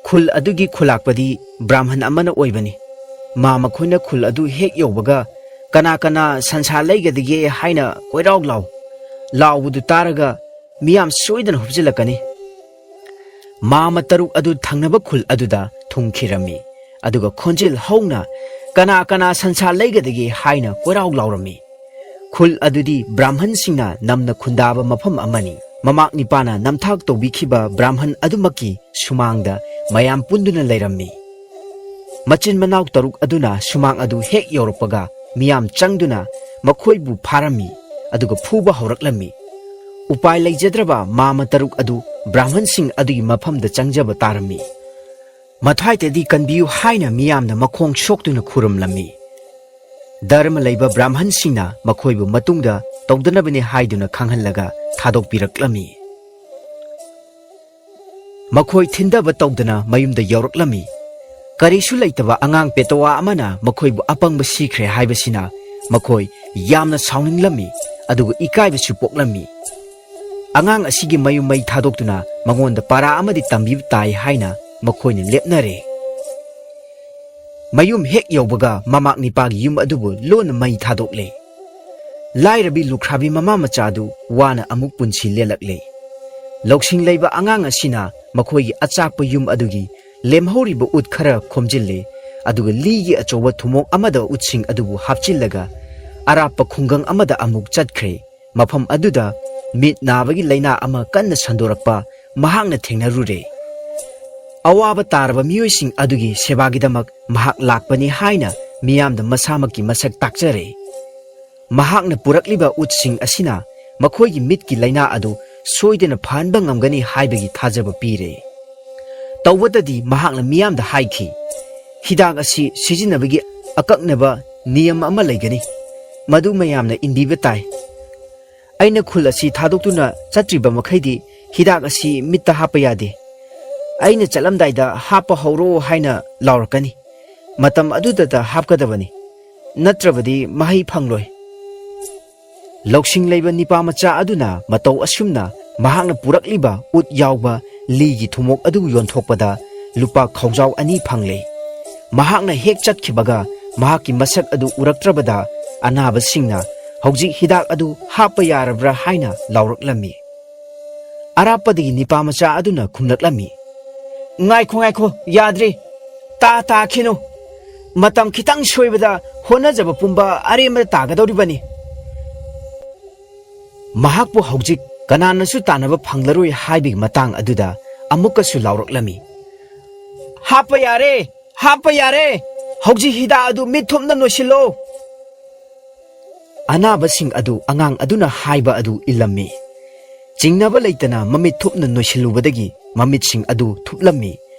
"ꯈꯨꯜ ꯑꯗꯨꯒꯤ ꯈꯨꯂꯥꯛꯄꯗꯤ ꯕ꯭ꯔꯥꯍꯃꯟ ꯑꯃꯅ ꯑꯣꯏꯕꯅꯤ꯫ ꯃꯥ ꯃꯈꯣꯏꯅ ꯈꯨꯜ ꯑꯗꯨ ꯍꯦꯛ ꯌꯧꯕꯒ, 'ꯀꯅꯥ ꯀꯅꯥ ꯁꯟꯁꯥ ꯂꯩꯒꯗꯒꯦ?' ꯍꯥꯏꯅ ꯀꯣꯏꯔꯥꯎ ꯂꯥꯎ꯫ ꯂꯥꯎꯕꯗꯨ ꯇꯥꯔꯒ ꯃꯤꯌꯥꯝ ꯁꯣꯏꯗꯅ ꯍꯨꯞꯆꯤꯜꯂꯛꯀꯅꯤ꯫" ꯃꯥꯃ ꯇꯔꯨꯛ ꯑꯗꯨ ꯊꯪꯅꯕ ꯈꯨꯜ ꯑꯗꯨꯗ ꯊꯨꯡꯈꯤꯔꯝꯃꯤ꯫ ꯑꯗꯨꯒ ꯈꯣꯟꯖꯦꯜ ꯍꯧꯅ, "ꯀꯅꯥ ꯀꯅꯥ ꯁꯟꯁꯥ ꯂꯩꯒꯗꯒꯦ?" ꯍꯥꯏꯅ ꯀꯣꯏꯔꯥꯎ ꯂꯥꯎꯔꯝꯃꯤ꯫ ꯈꯨꯜ ꯑꯗꯨꯗꯤ ꯕ꯭ꯔꯥꯍꯃꯟꯁꯤꯡꯅ ꯅꯝꯅ ꯈꯨꯟꯗꯥꯕ ꯃꯐꯝ ꯑꯃꯅꯤ꯫ ꯃꯃꯥꯛ ꯅꯤꯄꯥꯅ ꯅꯝꯊꯥꯛ ꯇꯧꯕꯤꯈꯤꯕ ꯕ꯭ꯔꯥꯍꯃꯟ ꯑꯗꯨꯃꯛꯀꯤ ꯁꯨꯃꯥꯡꯗ ꯃꯌꯥꯝ ꯄꯨꯟꯗꯨꯅ ꯂꯩꯔꯝꯃꯤ꯫ ꯃꯆꯤꯟ ꯃꯅꯥꯎ ꯇꯔꯨꯛ ꯑꯗꯨꯅ ꯁꯨꯃꯥꯡ ꯑꯗꯨ ꯍꯦꯛ ꯌꯧꯔꯛꯄꯒ, ꯃꯤꯌꯥꯝ ꯆꯪꯗꯨꯅ ꯃꯈꯣꯏꯕꯨ ꯐꯥꯔꯝꯃꯤ, ꯑꯗꯨꯒ ꯐꯨꯕ ꯍꯧꯔꯛꯂꯝꯃꯤ꯫ ꯎꯄꯥꯏ ꯂꯩꯖꯗ꯭ꯔꯕ ꯃꯥꯃ ꯇꯔꯨꯛ ꯑꯗꯨ ꯕ꯭ꯔꯥꯍꯃꯟꯁꯤꯡ ꯑꯗꯨꯒꯤ ꯃꯐꯝꯗ ꯆꯪꯖꯕ ꯇꯥꯔꯝꯃꯤ꯫ "ꯃꯊ꯭ꯋꯥꯏꯇꯗꯤ ꯀꯟꯕꯤꯌꯨ" ꯍꯥꯏꯅ ꯃꯤꯌꯥꯝꯅ ꯃꯈꯣꯡ ꯁꯣꯛꯇꯨꯅ ꯈꯨꯔꯨꯝꯂꯝꯃꯤ꯫ ꯙꯔꯃ ꯂꯩꯕ ꯕ꯭ꯔꯥꯍꯃꯟꯁꯤꯡꯅ ꯃꯈꯣꯏꯕꯨ ꯃꯇꯨꯡꯗ ꯇꯧꯗꯅꯕꯅꯤ ꯍꯥꯏꯗꯨꯅ ꯈꯪꯍꯜꯂꯒ ꯊꯥꯗꯣꯛꯄꯤꯔꯛꯂꯝꯃꯤ꯫ ꯃꯈꯣꯏ ꯊꯤꯟꯊꯕ ꯇꯧꯗꯅ ꯃꯌꯨꯝꯗ ꯌꯧꯔꯛꯂꯝꯃꯤ꯫ ꯀꯔꯤꯁꯨ ꯂꯩꯇꯕ ꯑꯉꯥꯡ ꯄꯦꯇꯋꯥ ꯑꯃꯅ ꯃꯈꯣꯏꯕꯨ ꯑꯄꯪꯕ ꯁꯤꯈ꯭ꯔꯦ ꯍꯥꯏꯕꯁꯤꯅ ꯃꯈꯣꯏ ꯌꯥꯝꯅ ꯁꯥꯎꯅꯤꯡꯂꯝꯃꯤ, ꯑꯗꯨꯒ ꯏꯀꯥꯏꯕꯁꯨ ꯄꯣꯛꯂꯝꯃꯤ꯫ ꯑꯉꯥꯡ ꯑꯁꯤꯒꯤ ꯃꯌꯨꯝ ꯃꯩ ꯊꯥꯗꯣꯛꯇꯨꯅ ꯃꯉꯣꯟꯗ ꯄꯥꯔꯥ ꯑꯃꯗꯤ ꯇꯝꯕꯤꯕ ꯇꯥꯏ ꯍꯥꯏꯅ ꯃꯈꯣꯏꯅ ꯂꯦꯞꯅꯔꯦ꯫ ꯃꯌꯨꯝ ꯍꯦꯛ ꯌꯧꯕꯒ ꯃꯃꯥꯛ ꯅꯤꯄꯥꯒꯤ ꯌꯨꯝ ꯑꯗꯨꯕꯨ ꯂꯣꯟꯅ ꯃꯩ ꯊꯥꯗꯣꯛꯂꯦ꯫ ꯂꯥꯏꯔꯕꯤ ꯂꯨꯈ꯭ꯔꯥꯕꯤ ꯃꯃꯥ ꯃꯆꯥ ꯑꯗꯨ ꯋꯥꯅ ꯑꯃꯨꯛ ꯄꯨꯟꯁꯤ ꯂꯦꯜꯂꯛꯂꯦ꯫ ꯂꯧꯁꯤꯡ ꯂꯩꯕ ꯑꯉꯥꯡ ꯑꯁꯤꯅ ꯃꯈꯣꯏꯒꯤ ꯑꯆꯥꯛꯄ ꯌꯨꯝ ꯑꯗꯨꯒꯤ ꯂꯦꯝꯍꯧꯔꯤꯕ ꯎꯠ ꯈꯔ ꯈꯣꯝꯖꯤꯜꯂꯦ, ꯑꯗꯨꯒ ꯂꯤꯒꯤ ꯑꯆꯧꯕ ꯊꯨꯝꯃꯣꯛ ꯑꯃꯗ ꯎꯠꯁꯤꯡ ꯑꯗꯨꯕꯨ ꯍꯥꯞꯆꯤꯜꯂꯒ ꯑꯔꯥꯞꯄ ꯈꯨꯡꯒꯪ ꯑꯃꯗ ꯑꯃꯨꯛ ꯆꯠꯈ꯭ꯔꯦ꯫ ꯃꯐꯝ ꯑꯗꯨꯗ ꯃꯤꯠ ꯅꯥꯕꯒꯤ ꯂꯥꯏꯅꯥ ꯑꯃ ꯀꯟꯅ ꯁꯟꯗꯣꯔꯛꯄ ꯃꯍꯥꯛꯅ ꯊꯦꯡꯅꯔꯨꯔꯦ꯫ ꯑꯋꯥꯕ ꯇꯥꯔꯕ ꯃꯤꯑꯣꯏꯁꯤꯡ ꯑꯗꯨꯒꯤ ꯁꯦꯕꯥꯒꯤꯗꯃꯛ ꯃꯍꯥꯛ ꯂꯥꯛꯄꯅꯤ ꯍꯥꯏꯅ ꯃꯤꯌꯥꯝꯗ ꯃꯁꯥꯃꯛꯀꯤ ꯃꯁꯛ ꯇꯥꯛꯆꯔꯦ꯫ ꯃꯍꯥꯛꯅ ꯄꯨꯔꯛꯂꯤꯕ ꯎꯠꯁꯤꯡ ꯑꯁꯤꯅ ꯃꯈꯣꯏꯒꯤ ꯃꯤꯠꯀꯤ ꯂꯥꯏꯅꯥ ꯑꯗꯨ ꯁꯣꯏꯗꯅ ꯐꯍꯟꯕ ꯉꯝꯒꯅꯤ ꯍꯥꯏꯕꯒꯤ ꯊꯥꯖꯕ ꯄꯤꯔꯦ꯫ ꯇꯧꯕꯇꯗꯤ ꯃꯍꯥꯛꯅ ꯃꯤꯌꯥꯝꯗ ꯍꯥꯏꯈꯤ, "ꯍꯤꯗꯥꯛ ꯑꯁꯤ ꯁꯤꯖꯤꯟꯅꯕꯒꯤ ꯑꯀꯛꯅꯕ ꯅꯤꯌꯝ ꯑꯃ ꯂꯩꯒꯅꯤ, ꯃꯗꯨ ꯃꯌꯥꯝꯅ ꯏꯟꯕꯤꯕ ꯇꯥꯏ꯫ ꯑꯩꯅ ꯈꯨꯜ ꯑꯁꯤ ꯊꯥꯗꯣꯛꯇꯨꯅ ꯆꯠꯇ꯭ꯔꯤꯕ ꯃꯈꯩꯗꯤ ꯍꯤꯗꯥꯛ ꯑꯁꯤ ꯃꯤꯠꯇ ꯍꯥꯞꯄ ꯌꯥꯗꯦ꯫ ꯑꯩꯅ ꯆꯠꯂꯝꯗꯥꯏꯗ ꯍꯥꯞꯄ ꯍꯧꯔꯣ ꯍꯥꯏꯅ ꯂꯥꯎꯔꯛꯀꯅꯤ, ꯃꯇꯝ ꯑꯗꯨꯗꯇ ꯍꯥꯞꯀꯗꯕꯅꯤ, ꯅꯠꯇ꯭ꯔꯕꯗꯤ ꯃꯍꯩ ꯐꯪꯂꯣꯏ"꯫ ꯂꯧꯁꯤꯡ ꯂꯩꯕ ꯅꯤꯄꯥ ꯃꯆꯥ ꯑꯗꯨꯅ ꯃꯇꯧ ꯑꯁꯨꯝꯅ ꯃꯍꯥꯛꯅ ꯄꯨꯔꯛꯂꯤꯕ ꯎꯠ ꯌꯥꯎꯕ ꯂꯤꯒꯤ ꯊꯨꯝꯃꯣꯛ ꯑꯗꯨ ꯌꯣꯟꯊꯣꯛꯄꯗ ꯂꯨꯄꯥ ꯈꯥꯎꯖꯥꯎ ꯑꯅꯤ ꯐꯪꯂꯦ꯫ ꯃꯍꯥꯛꯅ ꯍꯦꯛ ꯆꯠꯈꯤꯕꯒ ꯃꯍꯥꯛꯀꯤ ꯃꯁꯛ ꯑꯗꯨ ꯎꯔꯛꯇ꯭ꯔꯕꯗ ꯑꯅꯥꯕꯁꯤꯡꯅ ꯍꯧꯖꯤꯛ ꯍꯤꯗꯥꯛ ꯑꯗꯨ ꯍꯥꯞꯄ ꯌꯥꯔꯕ꯭ꯔꯥ ꯍꯥꯏꯅ ꯂꯥꯎꯔꯛꯂꯝꯃꯤ꯫ ꯑꯔꯥꯞꯄꯗꯒꯤ ꯅꯤꯄꯥ ꯃꯆꯥ ꯑꯗꯨꯅ ꯈꯨꯝꯂꯛꯂꯝꯃꯤ, "ꯉꯥꯏꯈꯣ, ꯉꯥꯏꯈꯣ, ꯌꯥꯗ꯭ꯔꯤ꯫ ꯇꯥ ꯇꯥꯈꯤꯅꯨ꯫ ꯃꯇꯝ ꯈꯤꯇꯪ ꯁꯣꯏꯕꯗ ꯍꯣꯠꯅꯖꯕ ꯄꯨꯝꯕ ꯑꯔꯦꯝꯕꯗ ꯇꯥꯒꯗꯧꯔꯤꯕꯅꯤ"꯫ ꯃꯍꯥꯛꯄꯨ ꯍꯧꯖꯤꯛ ꯀꯅꯥꯅꯁꯨ ꯇꯥꯟꯅꯕ ꯐꯪꯂꯔꯣꯏ ꯍꯥꯏꯕꯒꯤ ꯃꯇꯥꯡ ꯑꯗꯨꯗ ꯑꯃꯨꯛꯀꯁꯨ ꯂꯥꯎꯔꯛꯂꯝꯃꯤ, "ꯍꯥꯞꯄ ꯌꯥꯔꯦ, ꯍꯥꯞꯄ ꯌꯥꯔꯦ꯫ ꯍꯧꯖꯤꯛ ꯍꯤꯗꯥꯛ ꯑꯗꯨ ꯃꯤꯠ ꯊꯨꯞꯅ ꯅꯣꯏꯁꯤꯜꯂꯣ"꯫ ꯑꯅꯥꯕꯁꯤꯡ ꯑꯗꯨ ꯑꯉꯥꯡ ꯑꯗꯨꯅ ꯍꯥꯏꯕ ꯑꯗꯨ ꯏꯜꯂꯝꯃꯤ꯫ ꯆꯤꯡꯅꯕ ꯂꯩꯇꯅ ꯃꯃꯤꯠ ꯊꯨꯞꯅ ꯅꯣꯏꯁꯤꯜꯂꯨꯕꯗꯒꯤ ꯃꯃꯤꯠꯁꯤꯡ ꯑꯗꯨ ꯊꯨꯞꯂꯝꯃꯤ,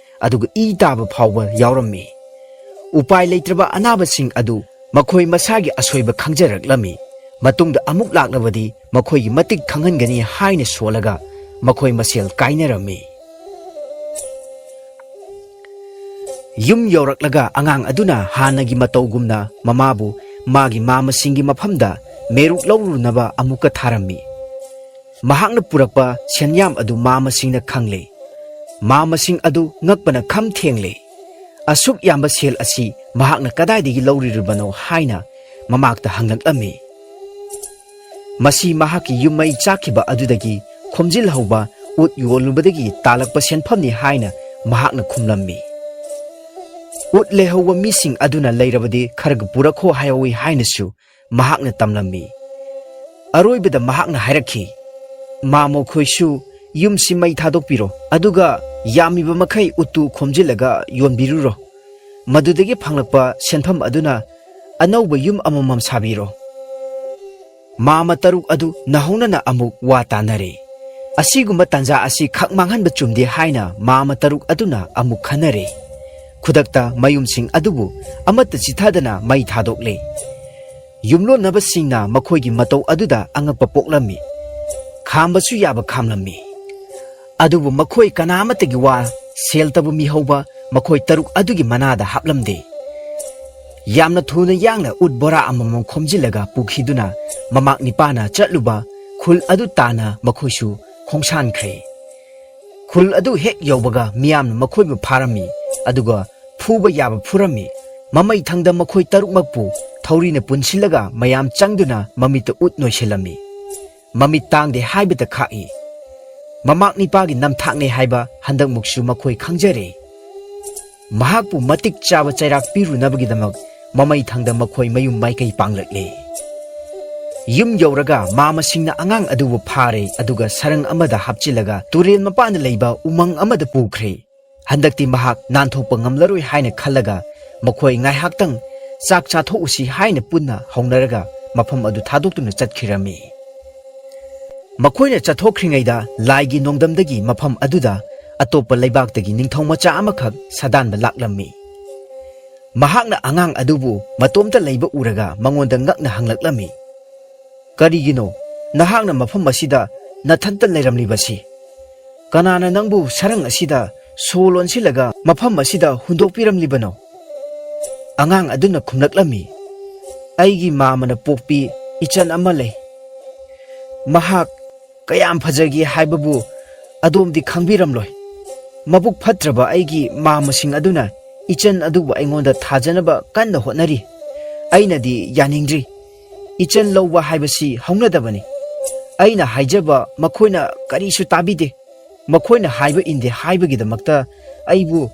ꯑꯗꯨꯒ ꯏ ꯇꯥꯕ ꯐꯥꯎꯕ ꯌꯥꯎꯔꯝꯃꯤ꯫ ꯎꯄꯥꯏ ꯂꯩꯇ꯭ꯔꯕ ꯑꯅꯥꯕꯁꯤꯡ ꯑꯗꯨ ꯃꯈꯣꯏ ꯃꯁꯥꯒꯤ ꯑꯁꯣꯏꯕ ꯈꯪꯖꯔꯛꯂꯝꯃꯤ꯫ ꯃꯇꯨꯡꯗ ꯑꯃꯨꯛ ꯂꯥꯛꯂꯕꯗꯤ ꯃꯈꯣꯏꯒꯤ ꯃꯇꯤꯛ ꯈꯪꯍꯟꯒꯅꯤ ꯍꯥꯏꯅ ꯁꯣꯜꯂꯒ ꯃꯈꯣꯏ ꯃꯁꯦꯜ ꯀꯥꯏꯅꯔꯝꯃꯤ꯫ ꯌꯨꯝ ꯌꯧꯔꯛꯂꯒ ꯑꯉꯥꯡ ꯑꯗꯨꯅ ꯍꯥꯟꯅꯒꯤ ꯃꯇꯧꯒꯨꯝꯅ ꯃꯃꯥꯕꯨ ꯃꯥꯒꯤ ꯃꯥꯃꯁꯤꯡꯒꯤ ꯃꯐꯝꯗ ꯃꯦꯔꯨꯛ ꯂꯧꯔꯨꯅꯕ ꯑꯃꯨꯛꯀ ꯊꯥꯔꯝꯃꯤ꯫ ꯃꯍꯥꯛꯅ ꯄꯨꯔꯛꯄ ꯁꯦꯟꯌꯥꯝ ꯑꯗꯨ ꯃꯥꯃꯁꯤꯡꯅ ꯈꯪꯂꯦ꯫ ꯃꯥꯃꯁꯤꯡ ꯑꯗꯨ ꯉꯛꯄꯅ ꯈꯝ ꯊꯦꯡꯂꯦ꯫ ꯑꯁꯨꯛ ꯌꯥꯝꯕ ꯁꯦꯜ ꯑꯁꯤ ꯃꯍꯥꯛꯅ ꯀꯗꯥꯏꯗꯒꯤ ꯂꯧꯔꯨꯔꯤꯕꯅꯣ ꯍꯥꯏꯅ ꯃꯃꯥꯛꯇ ꯍꯪꯂꯛꯂꯝꯃꯤ꯫ ꯃꯁꯤ ꯃꯍꯥꯛꯀꯤ ꯌꯨꯝ ꯃꯩ ꯆꯥꯛꯈꯤꯕ ꯑꯗꯨꯗꯒꯤ ꯈꯣꯝꯖꯤꯜꯍꯧꯕ ꯎꯠ ꯌꯣꯜꯂꯨꯕꯗꯒꯤ ꯇꯥꯜꯂꯛꯄ ꯁꯦꯟꯐꯝꯅꯤ ꯍꯥꯏꯅ ꯃꯍꯥꯛꯅ ꯈꯨꯝꯂꯝꯃꯤ꯫ ꯎꯠ ꯂꯩꯍꯧꯕ ꯃꯤꯁꯤꯡ ꯑꯗꯨꯅ ꯂꯩꯔꯕꯗꯤ ꯈꯔꯒ ꯄꯨꯔꯛꯈꯣ ꯍꯥꯏꯍꯧꯏ ꯍꯥꯏꯅꯁꯨ ꯃꯍꯥꯛꯅ ꯇꯝꯂꯝꯃꯤ꯫ ꯑꯔꯣꯏꯕꯗ ꯃꯍꯥꯛꯅ ꯍꯥꯏꯔꯛꯈꯤ, "ꯃꯥ ꯃꯈꯣꯏꯁꯨ ꯌꯨꯝꯁꯤ ꯃꯩ ꯊꯥꯗꯣꯛꯄꯤꯔꯣ, ꯑꯗꯨꯒ ꯌꯥꯝꯃꯤꯕ ꯃꯈꯩ ꯎꯠꯇꯨ ꯈꯣꯝꯖꯤꯜꯂꯒ ꯌꯣꯟꯕꯤꯔꯨꯔꯣ꯫ ꯃꯗꯨꯗꯒꯤ ꯐꯪꯂꯛꯄ ꯁꯦꯟꯐꯝ ꯑꯗꯨꯅ ꯑꯅꯧꯕ ꯌꯨꯝ ꯑꯃꯃꯝ ꯁꯥꯕꯤꯔꯣ꯫" ꯃꯥꯃ ꯇꯔꯨꯛ ꯑꯗꯨ ꯅꯍꯧꯅꯅ ꯑꯃꯨꯛ ꯋꯥ ꯇꯥꯅꯔꯦ꯫ ꯑꯁꯤꯒꯨꯝꯕ ꯇꯥꯟꯖꯥ ꯑꯁꯤ ꯈꯛ ꯃꯥꯡꯍꯟꯕ ꯆꯨꯝꯗꯦ ꯍꯥꯏꯅ ꯃꯥꯃ ꯇꯔꯨꯛ ꯑꯗꯨꯅ ꯑꯃꯨꯛ ꯈꯟꯅꯔꯦ꯫ ꯈꯨꯗꯛꯇ ꯃꯌꯨꯝꯁꯤꯡ ꯑꯗꯨꯕꯨ ꯑꯃꯠꯇ ꯆꯤꯊꯗꯅ ꯃꯩ ꯊꯥꯗꯣꯛꯂꯦ꯫ ꯌꯨꯝꯂꯣꯟꯅꯕꯁꯤꯡꯅ ꯃꯈꯣꯏꯒꯤ ꯃꯇꯧ ꯑꯗꯨꯗ ꯑꯉꯛꯄ ꯄꯣꯛꯂꯝꯃꯤ꯫ ꯈꯥꯝꯕꯁꯨ ꯌꯥꯕ ꯈꯥꯝꯂꯝꯃꯤ꯫ ꯑꯗꯨꯕꯨ ꯃꯈꯣꯏ ꯀꯅꯥ ꯑꯃꯠꯇꯒꯤ ꯋꯥ ꯁꯦꯜꯇꯕꯨ ꯃꯤꯍꯧꯕ ꯃꯈꯣꯏ ꯇꯔꯨꯛ ꯑꯗꯨꯒꯤ ꯃꯅꯥꯗ ꯍꯥꯞꯂꯝꯗꯦ꯫ ꯌꯥꯝꯅ ꯊꯨꯅ ꯌꯥꯡꯅ ꯎꯠ ꯕꯣꯔꯥ ꯑꯃꯃꯝ ꯈꯣꯝꯖꯤꯜꯂꯒ ꯄꯨꯈꯤꯗꯨꯅ ꯃꯃꯥꯛ ꯅꯤꯄꯥꯅ ꯆꯠꯂꯨꯕ ꯈꯨꯜ ꯑꯗꯨ ꯇꯥꯟꯅ ꯃꯈꯣꯏꯁꯨ ꯈꯣꯡꯁꯥꯟꯈ꯭ꯔꯦ꯫ ꯈꯨꯜ ꯑꯗꯨ ꯍꯦꯛ ꯌꯧꯕꯒ ꯃꯤꯌꯥꯝꯅ ꯃꯈꯣꯏꯕꯨ ꯐꯥꯔꯝꯃꯤ, ꯑꯗꯨꯒ ꯐꯨꯕ ꯌꯥꯕ ꯐꯨꯔꯝꯃꯤ꯫ ꯃꯃꯩ ꯊꯪꯗ ꯃꯈꯣꯏ ꯇꯔꯨꯛꯃꯛꯄꯨ ꯊꯧꯔꯤꯅ ꯄꯨꯟꯁꯤꯜꯂꯒ ꯃꯌꯥꯝ ꯆꯪꯗꯨꯅ ꯃꯃꯤꯠꯇ ꯎꯠ ꯅꯣꯏꯁꯤꯜꯂꯝꯃꯤ꯫ ꯃꯃꯤꯠ ꯇꯥꯡꯗꯦ ꯍꯥꯏꯕꯇ ꯈꯥꯛꯏ꯫ ꯃꯃꯥꯛ ꯅꯤꯄꯥꯒꯤ ꯅꯝꯊꯥꯛꯅꯦ ꯍꯥꯏꯕ ꯍꯟꯗꯛꯃꯨꯛꯁꯨ ꯃꯈꯣꯏ ꯈꯪꯖꯔꯦ꯫ ꯃꯍꯥꯛꯄꯨ ꯃꯇꯤꯛ ꯆꯥꯕ ꯆꯩꯔꯥꯛ ꯄꯤꯔꯨꯅꯕꯒꯤꯗꯃꯛ ꯃꯃꯩ ꯊꯪꯗ ꯃꯈꯣꯏ ꯃꯌꯨꯝ ꯃꯥꯏꯀꯩ ꯄꯥꯡꯂꯛꯂꯦ꯫ ꯌꯨꯝ ꯌꯧꯔꯒ ꯃꯥꯃꯁꯤꯡꯅ ꯑꯉꯥꯡ ꯑꯗꯨꯕꯨ ꯐꯥꯔꯦ, ꯑꯗꯨꯒ ꯁꯔꯪ ꯑꯃꯗ ꯍꯥꯞꯆꯤꯜꯂꯒ ꯇꯨꯔꯦꯜ ꯃꯄꯥꯟꯗ ꯂꯩꯕ ꯎꯃꯪ ꯑꯃꯗ ꯄꯨꯈ꯭ꯔꯦ꯫ ꯍꯟꯗꯛꯇꯤ ꯃꯍꯥꯛ ꯅꯥꯟꯊꯣꯛꯄ ꯉꯝꯂꯔꯣꯏ ꯍꯥꯏꯅ ꯈꯜꯂꯒ ꯃꯈꯣꯏ ꯉꯥꯏꯍꯥꯛꯇꯪ ꯆꯥꯛ ꯆꯥꯊꯣꯛꯎꯁꯤ ꯍꯥꯏꯅ ꯄꯨꯟꯅ ꯍꯧꯅꯔꯒ ꯃꯐꯝ ꯑꯗꯨ ꯊꯥꯗꯣꯛꯇꯨꯅ ꯆꯠꯈꯤꯔꯝꯃꯤ꯫ ꯃꯈꯣꯏꯅ ꯆꯠꯊꯣꯛꯈ꯭ꯔꯤꯉꯩꯗ ꯂꯥꯏꯒꯤ ꯅꯣꯡꯗꯝꯗꯒꯤ ꯃꯐꯝ ꯑꯗꯨꯗ ꯑꯇꯣꯞꯄ ꯂꯩꯕꯥꯛꯇꯒꯤ ꯅꯤꯡꯊꯧ ꯃꯆꯥ ꯑꯃꯈꯛ ꯁꯥꯗꯥꯟꯕ ꯂꯥꯛꯂꯝꯃꯤ꯫ ꯃꯍꯥꯛꯅ ꯑꯉꯥꯡ ꯑꯗꯨꯕꯨ ꯃꯇꯣꯝꯇ ꯂꯩꯕ ꯎꯔꯒ ꯃꯉꯣꯟꯗ ꯉꯛꯅ ꯍꯪꯂꯛꯂꯝꯃꯤ, "ꯀꯔꯤꯒꯤꯅꯣ ꯅꯍꯥꯛꯅ ꯃꯐꯝ ꯑꯁꯤꯗ ꯅꯊꯟꯇ ꯂꯩꯔꯝꯂꯤꯕꯁꯤ? ꯀꯅꯥꯅ ꯅꯪꯕꯨ ꯁꯔꯪ ꯑꯁꯤꯗ ꯁꯣ ꯂꯣꯟꯁꯤꯜꯂꯒ ꯃꯐꯝ ꯑꯁꯤꯗ ꯍꯨꯟꯗꯣꯛꯄꯤꯔꯝꯂꯤꯕꯅꯣ?" ꯑꯉꯥꯡ ꯑꯗꯨꯅ ꯈꯨꯝꯂꯛꯂꯝꯃꯤ, "ꯑꯩꯒꯤ ꯃꯥꯃꯅ ꯄꯣꯛꯄꯤ ꯏꯆꯟ ꯑꯃ ꯂꯩ꯫ ꯃꯍꯥꯛ ꯀꯌꯥꯝ ꯐꯖꯒꯦ ꯍꯥꯏꯕꯕꯨ ꯑꯗꯣꯝꯗꯤ ꯈꯪꯕꯤꯔꯝꯂꯣꯏ꯫ ꯃꯕꯨꯛ ꯐꯠꯇ꯭ꯔꯕ ꯑꯩꯒꯤ ꯃꯥꯃꯁꯤꯡ ꯑꯗꯨꯅ ꯏꯆꯟ ꯑꯗꯨꯕꯨ ꯑꯩꯉꯣꯟꯗ ꯊꯥꯖꯅꯕ ꯀꯟꯅ ꯍꯣꯠꯅꯔꯤ꯫ ꯑꯩꯅꯗꯤ ꯌꯥꯅꯤꯡꯗ꯭ꯔꯤ꯫ ꯏꯆꯟ ꯂꯧꯕ ꯍꯥꯏꯕꯁꯤ ꯍꯧꯅꯗꯕꯅꯤ꯫ ꯑꯩꯅ ꯍꯥꯏꯖꯕ ꯃꯈꯣꯏꯅ ꯀꯔꯤꯁꯨ ꯇꯥꯕꯤꯗꯦ꯫ ꯃꯈꯣꯏꯅ ꯍꯥꯏꯕ ꯏꯟꯗꯦ ꯍꯥꯏꯕꯒꯤꯗꯃꯛꯇ ꯑꯩꯕꯨ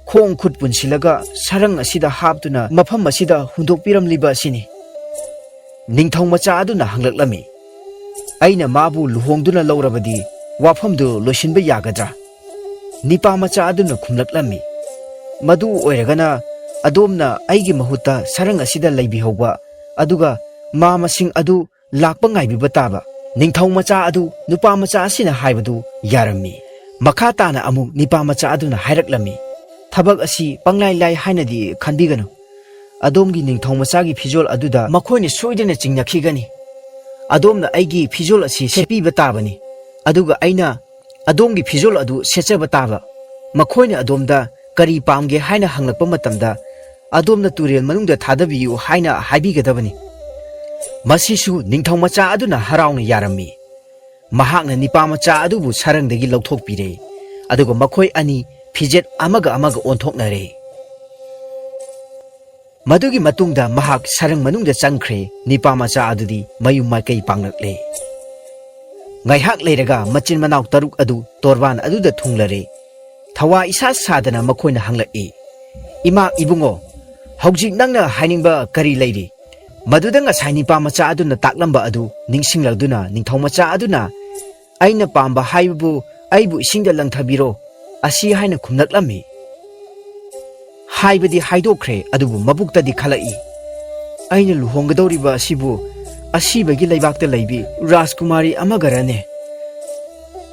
ꯈꯣꯡ ꯈꯨꯠ ꯄꯨꯟꯁꯤꯜꯂꯒ ꯁꯔꯪ ꯑꯁꯤꯗ ꯍꯥꯞꯇꯨꯅ ꯃꯐꯝ ꯑꯁꯤꯗ ꯍꯨꯟꯗꯣꯛꯄꯤꯔꯝꯂꯤꯕ ꯑꯁꯤꯅꯤ꯫ ꯅꯤꯡꯊꯧ ꯃꯆꯥ ꯑꯗꯨꯅ ꯍꯪꯂꯛꯂꯝꯃꯤ, "ꯑꯩꯅ ꯃꯥꯕꯨ ꯂꯨꯍꯣꯡꯗꯨꯅ ꯂꯧꯔꯕꯗꯤ ꯋꯥꯐꯝꯗꯨ ꯂꯣꯏꯁꯤꯟꯕ ꯌꯥꯒꯗ꯭ꯔꯥ?" ꯅꯤꯄꯥ ꯃꯆꯥ ꯑꯗꯨꯅ ꯈꯨꯝꯂꯛꯂꯝꯃꯤ, "ꯃꯗꯨ ꯑꯣꯏꯔꯒꯅ ꯑꯗꯣꯝꯅ ꯑꯩꯒꯤ ꯃꯍꯨꯠꯇ ꯁꯔꯪ ꯑꯁꯤꯗ ꯂꯩꯕꯤꯍꯧꯕ, ꯑꯗꯨꯒ ꯃꯥ ꯃꯁꯤꯡ ꯑꯗꯨ ꯂꯥꯛꯄ ꯉꯥꯏꯕꯤꯕ ꯇꯥꯕ꯫" ꯅꯤꯡꯊꯧ ꯃꯆꯥ ꯑꯗꯨ ꯅꯨꯄꯥ ꯃꯆꯥ ꯑꯁꯤꯅ ꯍꯥꯏꯕꯗꯨ ꯌꯥꯔꯝꯃꯤ꯫ ꯃꯈꯥ ꯇꯥꯅ ꯑꯃꯨꯛ ꯅꯤꯄꯥ ꯃꯆꯥ ꯑꯗꯨꯅ ꯍꯥꯏꯔꯛꯂꯝꯃꯤ, "ꯊꯕꯛ ꯑꯁꯤ ꯄꯪꯂꯥꯏ ꯂꯥꯏ ꯍꯥꯏꯅꯗꯤ ꯈꯟꯕꯤꯒꯅꯨ꯫ ꯑꯗꯣꯝꯒꯤ ꯅꯤꯡꯊꯧ ꯃꯆꯥꯒꯤ ꯐꯤꯖꯣꯜ ꯑꯗꯨꯗ ꯃꯈꯣꯏꯅ ꯁꯣꯏꯗꯅ ꯆꯤꯡꯅꯈꯤꯒꯅꯤ꯫ ꯑꯗꯣꯝꯅ ꯑꯩꯒꯤ ꯐꯤꯖꯣꯜ ꯑꯁꯤ ꯁꯦꯠꯄꯤꯕ ꯇꯥꯕꯅꯤ, ꯑꯗꯨꯒ ꯑꯩꯅ ꯑꯗꯣꯝꯒꯤ ꯐꯤꯖꯣꯜ ꯑꯗꯨ ꯁꯦꯠꯆꯕ ꯇꯥꯕ꯫ ꯃꯈꯣꯏꯅ ꯑꯗꯣꯝꯗ ꯀꯔꯤ ꯄꯥꯝꯒꯦ ꯍꯥꯏꯅ ꯍꯪꯂꯛꯄ ꯃꯇꯝꯗ, ꯑꯗꯣꯝꯅ ꯇꯨꯔꯦꯜ ꯃꯅꯨꯡꯗ ꯊꯥꯗꯕꯤꯌꯨ ꯍꯥꯏꯅ ꯍꯥꯏꯕꯤꯒꯗꯕꯅꯤ꯫" ꯃꯁꯤꯁꯨ ꯅꯤꯡꯊꯧ ꯃꯆꯥ ꯑꯗꯨꯅ ꯍꯔꯥꯎꯅ ꯌꯥꯔꯝꯃꯤ꯫ ꯃꯍꯥꯛꯅ ꯅꯤꯄꯥ ꯃꯆꯥ ꯑꯗꯨꯕꯨ ꯁꯔꯪꯗꯒꯤ ꯂꯧꯊꯣꯛꯄꯤꯔꯦ, ꯑꯗꯨꯒ ꯃꯈꯣꯏ ꯑꯅꯤ ꯐꯤꯖꯦꯠ ꯑꯃꯒ ꯑꯃꯒ ꯑꯣꯟꯊꯣꯛꯅꯔꯦ꯫ ꯃꯗꯨꯒꯤ ꯃꯇꯨꯡꯗ ꯃꯍꯥꯛ ꯁꯔꯪ ꯃꯅꯨꯡꯗ ꯆꯪꯈ꯭ꯔꯦ, ꯅꯤꯄꯥ ꯃꯆꯥ ꯑꯗꯨꯗꯤ ꯃꯌꯨꯝ ꯃꯥꯏꯀꯩ ꯄꯥꯡꯂꯛꯂꯦ꯫ ꯉꯥꯏꯍꯥꯛ ꯂꯩꯔꯒ ꯃꯆꯤꯟ ꯃꯅꯥꯎ ꯇꯔꯨꯛ ꯑꯗꯨ ꯇꯣꯔꯕꯥꯟ ꯑꯗꯨꯗ ꯊꯨꯡꯂꯔꯦ꯫ ꯊꯋꯥ ꯏꯁꯥ ꯁꯥꯗꯅ ꯃꯈꯣꯏꯅ ꯍꯪꯂꯛꯏ, "ꯏꯃꯥ, ꯏꯕꯨꯡꯉꯣ, ꯍꯧꯖꯤꯛ ꯅꯪꯅ ꯍꯥꯏꯅꯤꯡꯕ ꯀꯔꯤ ꯂꯩꯔꯤ?" ꯃꯗꯨꯗ ꯉꯁꯥꯏ ꯅꯤꯄꯥ ꯃꯆꯥ ꯑꯗꯨꯅ ꯇꯥꯛꯂꯝꯕ ꯑꯗꯨ ꯅꯤꯡꯁꯤꯡꯂꯗꯨꯅ ꯅꯤꯡꯊꯧ ꯃꯆꯥ ꯑꯗꯨꯅ, "ꯑꯩꯅ ꯄꯥꯝꯕ ꯍꯥꯏꯕꯕꯨ ꯑꯩꯕꯨ ꯏꯁꯤꯡꯗ ꯂꯪꯊꯕꯤꯔꯣ" ꯑꯁꯤ ꯍꯥꯏꯅ ꯈꯨꯝꯂꯛꯂꯝꯃꯤ꯫ ꯍꯥꯏꯕꯗꯤ ꯍꯥꯏꯗꯣꯛꯈ꯭ꯔꯦ, ꯑꯗꯨꯕꯨ ꯃꯕꯨꯛꯇꯗꯤ ꯈꯜꯂꯛꯏ, "ꯑꯩꯅ ꯂꯨꯍꯣꯡꯒꯗꯧꯔꯤꯕ ꯑꯁꯤꯕꯨ ꯑꯁꯤꯕꯒꯤ ꯂꯩꯕꯥꯛꯇ ꯂꯩꯕꯤ ꯔꯥꯖꯀꯨꯃꯥꯔꯤ ꯑꯃꯒꯔꯅꯦ?"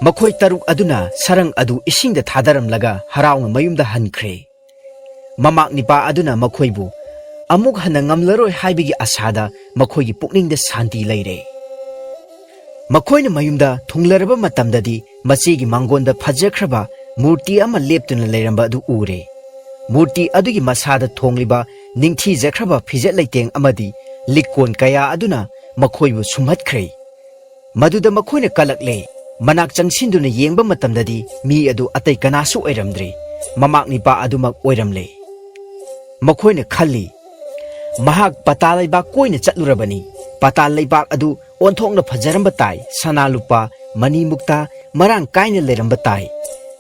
ꯃꯈꯣꯏ ꯇꯔꯨꯛ ꯑꯗꯨꯅ ꯁꯔꯪ ꯑꯗꯨ ꯏꯁꯤꯡꯗ ꯊꯥꯗꯔꯝꯂꯒ ꯍꯔꯥꯎꯅ ꯃꯌꯨꯝꯗ ꯍꯟꯈ꯭ꯔꯦ꯫ ꯃꯃꯥꯛ ꯅꯤꯄꯥ ꯑꯗꯨꯅ ꯃꯈꯣꯏꯕꯨ ꯑꯃꯨꯛ ꯍꯟꯅ ꯉꯝꯂꯔꯣꯏ ꯍꯥꯏꯕꯒꯤ ꯑꯁꯥꯗ ꯃꯈꯣꯏꯒꯤ ꯄꯨꯛꯅꯤꯡꯗ ꯁꯥꯟꯇꯤ ꯂꯩꯔꯦ꯫ ꯃꯈꯣꯏꯅ ꯃꯌꯨꯝꯗ ꯊꯨꯡꯂꯔꯕ ꯃꯇꯝꯗꯗꯤ ꯃꯆꯦꯒꯤ ꯃꯥꯡꯒꯣꯟꯗ ꯐꯖꯈ꯭ꯔꯕ ꯃꯨꯔꯇꯤ ꯑꯃ ꯂꯦꯞꯇꯨꯅ ꯂꯩꯔꯝꯕ ꯑꯗꯨ ꯎꯔꯦ꯫ ꯃꯨꯔꯇꯤ ꯑꯗꯨꯒꯤ ꯃꯁꯥꯗ ꯊꯣꯡꯂꯤꯕ ꯅꯤꯡꯊꯤꯖꯈ꯭ꯔꯕ ꯐꯤꯖꯦꯠ ꯂꯩꯇꯦꯡ ꯑꯃꯗꯤ ꯂꯤꯛꯀꯣꯟ ꯀꯌꯥ ꯑꯗꯨꯅ ꯃꯈꯣꯏꯕꯨ ꯁꯨꯝꯍꯠꯈ꯭ꯔꯦ꯫ ꯃꯗꯨꯗ ꯃꯈꯣꯏꯅ ꯀꯜꯂꯛꯂꯦ꯫ ꯃꯅꯥꯛ ꯆꯪꯁꯤꯟꯗꯨꯅ ꯌꯦꯡꯕ ꯃꯇꯝꯗꯗꯤ ꯃꯤ ꯑꯗꯨ ꯑꯇꯩ ꯀꯅꯥꯁꯨ ꯑꯣꯏꯔꯝꯗ꯭ꯔꯦ, ꯃꯃꯥꯛ ꯅꯤꯄꯥ ꯑꯗꯨꯃꯛ ꯑꯣꯏꯔꯝꯂꯦ꯫ ꯃꯈꯣꯏꯅ ꯈꯜꯂꯤ, "ꯃꯍꯥꯛ ꯄꯇꯥ ꯂꯩꯕꯥꯛ ꯀꯣꯏꯅ ꯆꯠꯂꯨꯔꯕꯅꯤ꯫ ꯄꯇꯥ ꯂꯩꯕꯥꯛ ꯑꯗꯨ ꯑꯣꯟꯊꯣꯛꯅ ꯐꯖꯔꯝꯕ ꯇꯥꯏ꯫ ꯁꯅꯥ ꯂꯨꯄꯥ, ꯃꯅꯤ ꯃꯨꯛꯇꯥ ꯃꯔꯥꯡ ꯀꯥꯏꯅ ꯂꯩꯔꯝꯕ ꯇꯥꯏ꯫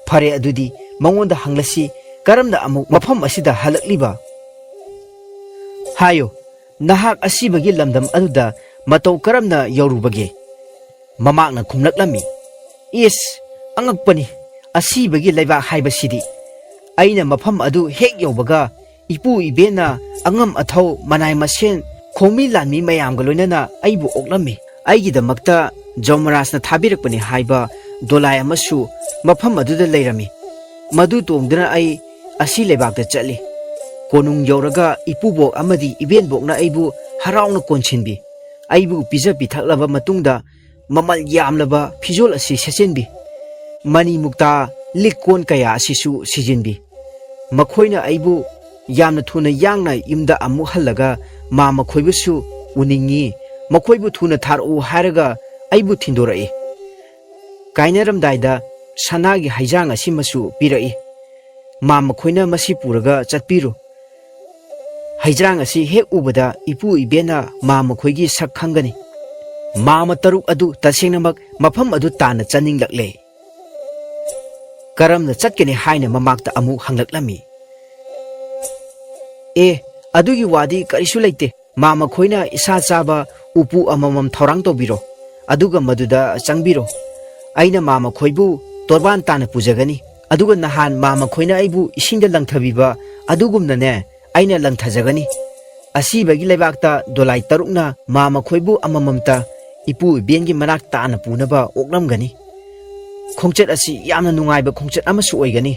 ꯐꯔꯦ, ꯑꯗꯨꯗꯤ ꯃꯉꯣꯟꯗ ꯍꯪꯂꯁꯤ, ꯀꯔꯝꯅ ꯑꯃꯨꯛ ꯃꯐꯝ ꯑꯁꯤꯗ ꯍꯜꯂꯛꯂꯤꯕ? ꯍꯥꯏꯌꯨ, ꯅꯍꯥꯛ ꯑꯁꯤꯕꯒꯤ ꯂꯝꯗꯝ ꯑꯗꯨꯗ ꯃꯇꯧ ꯀꯔꯝꯅ ꯌꯧꯔꯨꯕꯒꯦ?" ꯃꯃꯥꯛꯅ ꯈꯨꯝꯂꯛꯂꯝꯃꯤ, "ꯏꯁ, ꯑꯉꯛꯄꯅꯤ, ꯑꯁꯤꯕꯒꯤ ꯂꯩꯕꯥꯛ ꯍꯥꯏꯕꯁꯤꯗꯤ꯫ ꯑꯩꯅ ꯃꯐꯝ ꯑꯗꯨ ꯍꯦꯛ ꯌꯧꯕꯒ, ꯏꯄꯨ ꯏꯕꯦꯟꯅ ꯑꯉꯝ ꯑꯊꯧ, ꯃꯅꯥꯏ ꯃꯁꯦꯟ, ꯈꯣꯡꯃꯤ ꯂꯥꯟꯃꯤ ꯃꯌꯥꯝꯒ ꯂꯣꯏꯅꯅ ꯑꯩꯕꯨ ꯑꯣꯛꯂꯝꯃꯤ꯫ ꯑꯩꯒꯤꯗꯃꯛꯇ ꯖꯃꯔꯥꯖꯅ ꯊꯥꯕꯤꯔꯛꯄꯅꯤ ꯍꯥꯏꯕ ꯗꯣꯂꯥꯏ ꯑꯃꯁꯨ ꯃꯐꯝ ꯑꯗꯨꯗ ꯂꯩꯔꯝꯃꯤ꯫ ꯃꯗꯨ ꯇꯣꯡꯗꯨꯅ ꯑꯩ ꯑꯁꯤ ꯂꯩꯕꯥꯛꯇ ꯆꯠꯂꯤ꯫ ꯀꯣꯅꯨꯡ ꯌꯧꯔꯒ ꯏꯄꯨꯕꯣꯛ ꯑꯃꯗꯤ ꯏꯕꯦꯟꯕꯣꯛꯅ ꯑꯩꯕꯨ ꯍꯔꯥꯎꯅ ꯀꯣꯟꯁꯤꯟꯕꯤ꯫ ꯑꯩꯕꯨ ꯄꯤꯖ ꯄꯤꯊꯛꯂꯕ ꯃꯇꯨꯡꯗ ꯃꯃꯜ ꯌꯥꯝꯂꯕ ꯐꯤꯖꯣꯜ ꯑꯁꯤ ꯁꯦꯠꯆꯤꯟꯕꯤ꯫ ꯃꯅꯤ ꯃꯨꯛꯇꯥ ꯂꯤꯛ ꯀꯣꯟ ꯀꯌꯥ ꯑꯁꯤꯁꯨ ꯁꯤꯖꯤꯟꯕꯤ꯫ ꯃꯈꯣꯏꯅ ꯑꯩꯕꯨ ꯌꯥꯝꯅ ꯊꯨꯅ ꯌꯥꯡꯅ ꯌꯨꯝꯗ ꯑꯃꯨꯛ ꯍꯜꯂꯒ ꯃꯥ ꯃꯈꯣꯏꯕꯨꯁꯨ ꯎꯅꯤꯡꯉꯤ, ꯃꯈꯣꯏꯕꯨ ꯊꯨꯅ ꯊꯥꯔꯛꯎ ꯍꯥꯏꯔꯒ ꯑꯩꯕꯨ ꯊꯤꯟꯗꯣꯔꯛꯏ꯫ ꯀꯥꯏꯅꯔꯝꯗꯥꯏꯗ ꯁꯅꯥꯒꯤ ꯍꯩꯖꯥꯡ ꯑꯁꯤꯃꯁꯨ ꯄꯤꯔꯛꯏ꯫ ꯃꯥ ꯃꯈꯣꯏꯅ ꯃꯁꯤ ꯄꯨꯔꯒ ꯆꯠꯄꯤꯔꯨ꯫ ꯍꯩꯖꯥꯡ ꯑꯁꯤ ꯍꯦꯛ ꯎꯕꯗ ꯏꯄꯨ ꯏꯕꯦꯟꯅ ꯃꯥ ꯃꯈꯣꯏꯒꯤ ꯁꯛ ꯈꯪꯒꯅꯤ꯫ ꯃꯥꯃ ꯇꯔꯨꯛ ꯑꯗꯨ ꯇꯁꯦꯡꯅꯃꯛ ꯃꯐꯝ ꯑꯗꯨ ꯇꯥꯟꯅ ꯆꯠꯅꯤꯡꯂꯛꯂꯦ꯫ ꯀꯔꯝꯅ ꯆꯠꯀꯅꯤ ꯍꯥꯏꯅ ꯃꯃꯥꯛꯇ ꯑꯃꯨꯛ ꯍꯪꯂꯛꯂꯝꯃꯤ꯫ "ꯑꯦ, ꯑꯗꯨꯒꯤ ꯋꯥꯗꯤ ꯀꯔꯤꯁꯨ ꯂꯩꯇꯦ꯫ ꯃꯥ ꯃꯈꯣꯏꯅ ꯏꯁꯥ ꯆꯥꯕ ꯎꯄꯨ ꯑꯃꯃꯝ ꯊꯧꯔꯥꯡ ꯇꯧꯕꯤꯔꯣ, ꯑꯗꯨꯒ ꯃꯗꯨꯗ ꯆꯪꯕꯤꯔꯣ꯫ ꯑꯩꯅ ꯃꯥ ꯃꯈꯣꯏꯕꯨ ꯇꯣꯔꯕꯥꯟ ꯇꯥꯅ ꯄꯨꯖꯒꯅꯤ, ꯑꯗꯨꯒ ꯅꯍꯥꯟ ꯃꯥ ꯃꯈꯣꯏꯅ ꯑꯩꯕꯨ ꯏꯁꯤꯡꯗ ꯂꯪꯊꯕꯤꯕ ꯑꯗꯨꯒꯨꯝꯅꯅꯦ ꯑꯩꯅ ꯂꯪꯊꯖꯒꯅꯤ꯫ ꯑꯁꯤꯕꯒꯤ ꯂꯩꯕꯥꯛꯇ ꯗꯣꯂꯥꯏ ꯇꯔꯨꯛꯅ ꯃꯥ ꯃꯈꯣꯏꯕꯨ ꯑꯃꯃꯝꯇ ꯏꯄꯨ ꯏꯕꯦꯟꯒꯤ ꯃꯅꯥꯛ ꯇꯥꯅ ꯄꯨꯅꯕ ꯑꯣꯛꯂꯝꯒꯅꯤ꯫ ꯈꯣꯡꯆꯠ ꯑꯁꯤ ꯌꯥꯝꯅ ꯅꯨꯡꯉꯥꯏꯕ ꯈꯣꯡꯆꯠ ꯑꯃꯁꯨ ꯑꯣꯏꯒꯅꯤ꯫"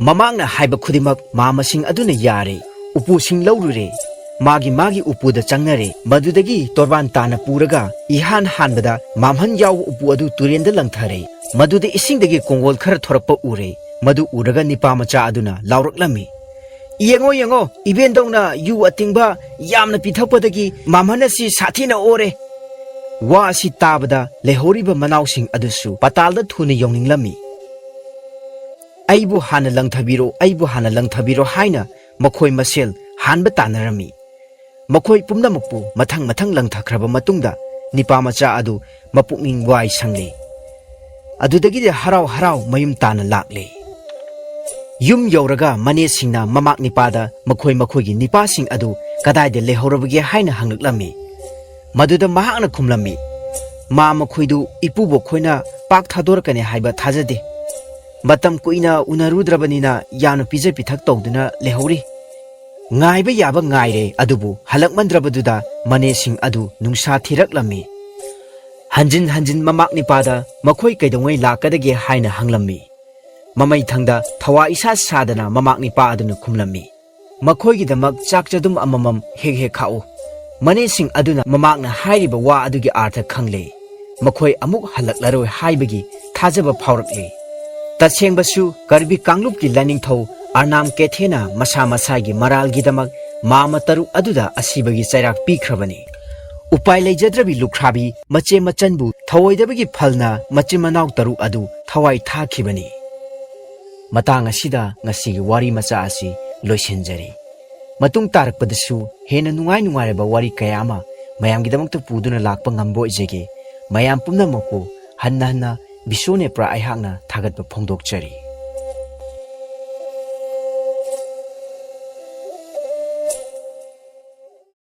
ꯃꯃꯥꯡꯅ ꯍꯥꯏꯕ ꯈꯨꯗꯤꯡꯃꯛ ꯃꯥꯃꯁꯤꯡ ꯑꯗꯨꯅ ꯌꯥꯔꯦ꯫ ꯎꯄꯨꯁꯤꯡ ꯂꯧꯔꯨꯔꯦ꯫ ꯃꯥꯒꯤ ꯃꯥꯒꯤ ꯎꯄꯨꯗ ꯆꯪꯅꯔꯦ꯫ ꯃꯗꯨꯗꯒꯤ ꯇꯣꯔꯕꯥꯟ ꯇꯥꯅ ꯄꯨꯔꯒ ꯏꯍꯥꯟ ꯍꯥꯟꯕꯗ ꯃꯥꯝꯍꯟ ꯌꯥꯎꯕ ꯎꯄꯨ ꯑꯗꯨ ꯇꯨꯔꯦꯟꯗ ꯂꯪꯊꯔꯦ꯫ ꯃꯗꯨꯗ ꯏꯁꯤꯡꯗꯒꯤ ꯀꯣꯡꯒꯣꯜ ꯈꯔ ꯊꯣꯔꯛꯄ ꯎꯔꯦ꯫ ꯃꯗꯨ ꯎꯔꯒ ꯅꯤꯄꯥ ꯃꯆꯥ ꯑꯗꯨꯅ ꯂꯥꯎꯔꯛꯂꯝꯃꯤ, "ꯌꯦꯡꯉꯣ, ꯌꯦꯡꯉꯣ, ꯏꯕꯦꯟꯗꯧꯅ ꯌꯨ ꯑꯇꯤꯡꯕ ꯌꯥꯝꯅ ꯄꯤꯊꯛꯄꯗꯒꯤ ꯃꯥꯝꯍꯟ ꯑꯁꯤ ꯁꯥꯊꯤꯅ ꯑꯣꯔꯦ꯫" ꯋꯥ ꯑꯁꯤ ꯇꯥꯕꯗ ꯂꯩꯍꯧꯔꯤꯕ ꯃꯅꯥꯎꯁꯤꯡ ꯑꯗꯨꯁꯨ ꯄꯇꯥꯜꯗ ꯊꯨꯅ ꯌꯧꯅꯤꯡꯂꯝꯃꯤ꯫ "ꯑꯩꯕꯨ ꯍꯥꯟꯅ ꯂꯪꯊꯕꯤꯔꯣ, ꯑꯩꯕꯨ ꯍꯥꯟꯅ ꯂꯪꯊꯕꯤꯔꯣ" ꯍꯥꯏꯅ ꯃꯈꯣꯏ ꯃꯁꯦꯜ ꯍꯥꯟꯕ ꯇꯥꯟꯅꯔꯝꯃꯤ꯫ ꯃꯈꯣꯏ ꯄꯨꯝꯅꯃꯛꯄꯨ ꯃꯊꯪ ꯃꯊꯪ ꯂꯪꯊꯈ꯭ꯔꯕ ꯃꯇꯨꯡꯗ ꯅꯤꯄꯥ ꯃꯆꯥ ꯑꯗꯨ ꯃꯄꯨꯛꯅꯤꯡ ꯋꯥꯏ ꯁꯪꯂꯦ꯫ ꯑꯗꯨꯗꯒꯤꯗꯤ ꯍꯔꯥꯎ ꯍꯔꯥꯎ ꯃꯌꯨꯝ ꯇꯥꯅ ꯂꯥꯛꯂꯦ꯫ ꯌꯨꯝ ꯌꯧꯔꯒ ꯃꯅꯦꯁꯤꯡꯅ ꯃꯃꯥꯛ ꯅꯤꯄꯥꯗ ꯃꯈꯣꯏ ꯃꯈꯣꯏꯒꯤ ꯅꯤꯄꯥꯁꯤꯡ ꯑꯗꯨ ꯀꯗꯥꯏꯗ ꯂꯩꯍꯧꯔꯕꯒꯦ ꯍꯥꯏꯅ ꯍꯪꯂꯛꯂꯝꯃꯤ꯫ ꯃꯗꯨꯗ ꯃꯍꯥꯛꯅ ꯈꯨꯝꯂꯝꯃꯤ, "ꯃꯥ ꯃꯈꯣꯏꯗꯨ ꯏꯄꯨꯕꯣꯛ ꯈꯣꯏꯅ ꯄꯥꯛ ꯊꯥꯗꯣꯔꯛꯀꯅꯤ ꯍꯥꯏꯕ ꯊꯥꯖꯗꯦ꯫ ꯃꯇꯝ ꯀꯨꯏꯅ ꯎꯅꯔꯨꯗ꯭ꯔꯕꯅꯤꯅ ꯌꯥꯝꯅ ꯄꯤꯖ ꯄꯤꯊꯛ ꯇꯧꯗꯨꯅ ꯂꯩꯍꯧꯔꯤ"꯫ ꯉꯥꯏꯕ ꯌꯥꯕ ꯉꯥꯏꯔꯦ, ꯑꯗꯨꯕꯨ ꯍꯜꯂꯛꯃꯟꯗ꯭ꯔꯕꯗꯨꯗ ꯃꯅꯦꯁꯤꯡ ꯑꯗꯨ ꯅꯨꯡꯁꯥ ꯊꯤꯔꯛꯂꯝꯃꯤ꯫ ꯍꯟꯖꯤꯟ ꯍꯟꯖꯤꯟ ꯃꯃꯥꯛ ꯅꯤꯄꯥꯗ ꯃꯈꯣꯏ ꯀꯩꯗꯧꯉꯩ ꯂꯥꯛꯀꯗꯒꯦ ꯍꯥꯏꯅ ꯍꯪꯂꯝꯃꯤ꯫ ꯃꯃꯩꯊꯪꯗ ꯊꯋꯥ ꯏꯁꯥ ꯁꯥꯗꯅ ꯃꯃꯥꯛ ꯅꯤꯄꯥ ꯑꯗꯨꯅ ꯈꯨꯝꯂꯝꯃꯤ, "ꯃꯈꯣꯏꯒꯤꯗꯃꯛ ꯆꯥꯛ ꯆꯗꯨꯝ ꯑꯃꯃꯝ ꯍꯦꯛ ꯍꯦꯛ ꯈꯥꯛꯎ"꯫ ꯃꯅꯦꯁꯤꯡ ꯑꯗꯨꯅ ꯃꯃꯥꯛꯅ ꯍꯥꯏꯔꯤꯕ ꯋꯥ ꯑꯗꯨꯒꯤ ꯑꯥꯔꯊ ꯈꯪꯂꯦ꯫ ꯃꯈꯣꯏ ꯑꯃꯨꯛ ꯍꯜꯂꯛꯂꯔꯣꯏ ꯍꯥꯏꯕꯒꯤ ꯊꯥꯖꯕ ꯐꯥꯎꯔꯛꯂꯦ꯫ ꯇꯁꯦꯡꯕꯁꯨ ꯀꯥꯔꯕꯤ ꯀꯥꯡꯂꯨꯞꯀꯤ ꯂꯥꯏꯅꯤꯡꯊꯧ ꯑꯔꯅꯥꯝ ꯀꯦꯊꯦꯅ ꯃꯁꯥ ꯃꯁꯥꯒꯤ ꯃꯔꯥꯜꯒꯤꯗꯃꯛ ꯃꯥꯃ ꯇꯔꯨꯛ ꯑꯗꯨꯗ ꯑꯁꯤꯕꯒꯤ ꯆꯩꯔꯥꯛ ꯄꯤꯈ꯭ꯔꯕꯅꯤ꯫ ꯎꯄꯥꯏ ꯂꯩꯖꯗ꯭ꯔꯕꯤ ꯂꯨꯈ꯭ꯔꯥꯕꯤ ꯃꯆꯦ ꯃꯆꯟꯕꯨ ꯊꯧꯑꯣꯏꯗꯕꯒꯤ ꯐꯜꯅ ꯃꯆꯤꯟ ꯃꯅꯥꯎ ꯇꯔꯨꯛ ꯑꯗꯨ ꯊꯋꯥꯏ ꯊꯥꯈꯤꯕꯅꯤ꯫ ꯃꯇꯥꯡ ꯑꯁꯤꯗ ꯉꯁꯤꯒꯤ ꯋꯥꯔꯤ ꯃꯆꯥ ꯑꯁꯤ ꯂꯣꯏꯁꯤꯟꯖꯔꯤ꯫ ꯃꯇꯨꯡ ꯇꯥꯔꯛꯄꯗꯁꯨ ꯍꯦꯟꯅ ꯅꯨꯡꯉꯥꯏ ꯅꯨꯡꯉꯥꯏꯔꯕ ꯋꯥꯔꯤ ꯀꯌꯥ ꯑꯃ ꯃꯌꯥꯝꯒꯤꯗꯃꯛꯇ ꯄꯨꯗꯨꯅ ꯂꯥꯛꯄ ꯉꯝꯕ ꯑꯣꯏꯖꯒꯦ꯫ ꯃꯌꯥꯝ ꯄꯨꯝꯅꯃꯛꯄꯨ ꯍꯟꯅ ꯍꯟꯅ ꯕꯤꯁꯣ ꯅꯦꯄ꯭ꯔꯥ ꯑꯩꯍꯥꯛꯅ ꯊꯥꯒꯠꯄ ꯐꯣꯡꯗꯣꯛꯆꯔꯤ꯫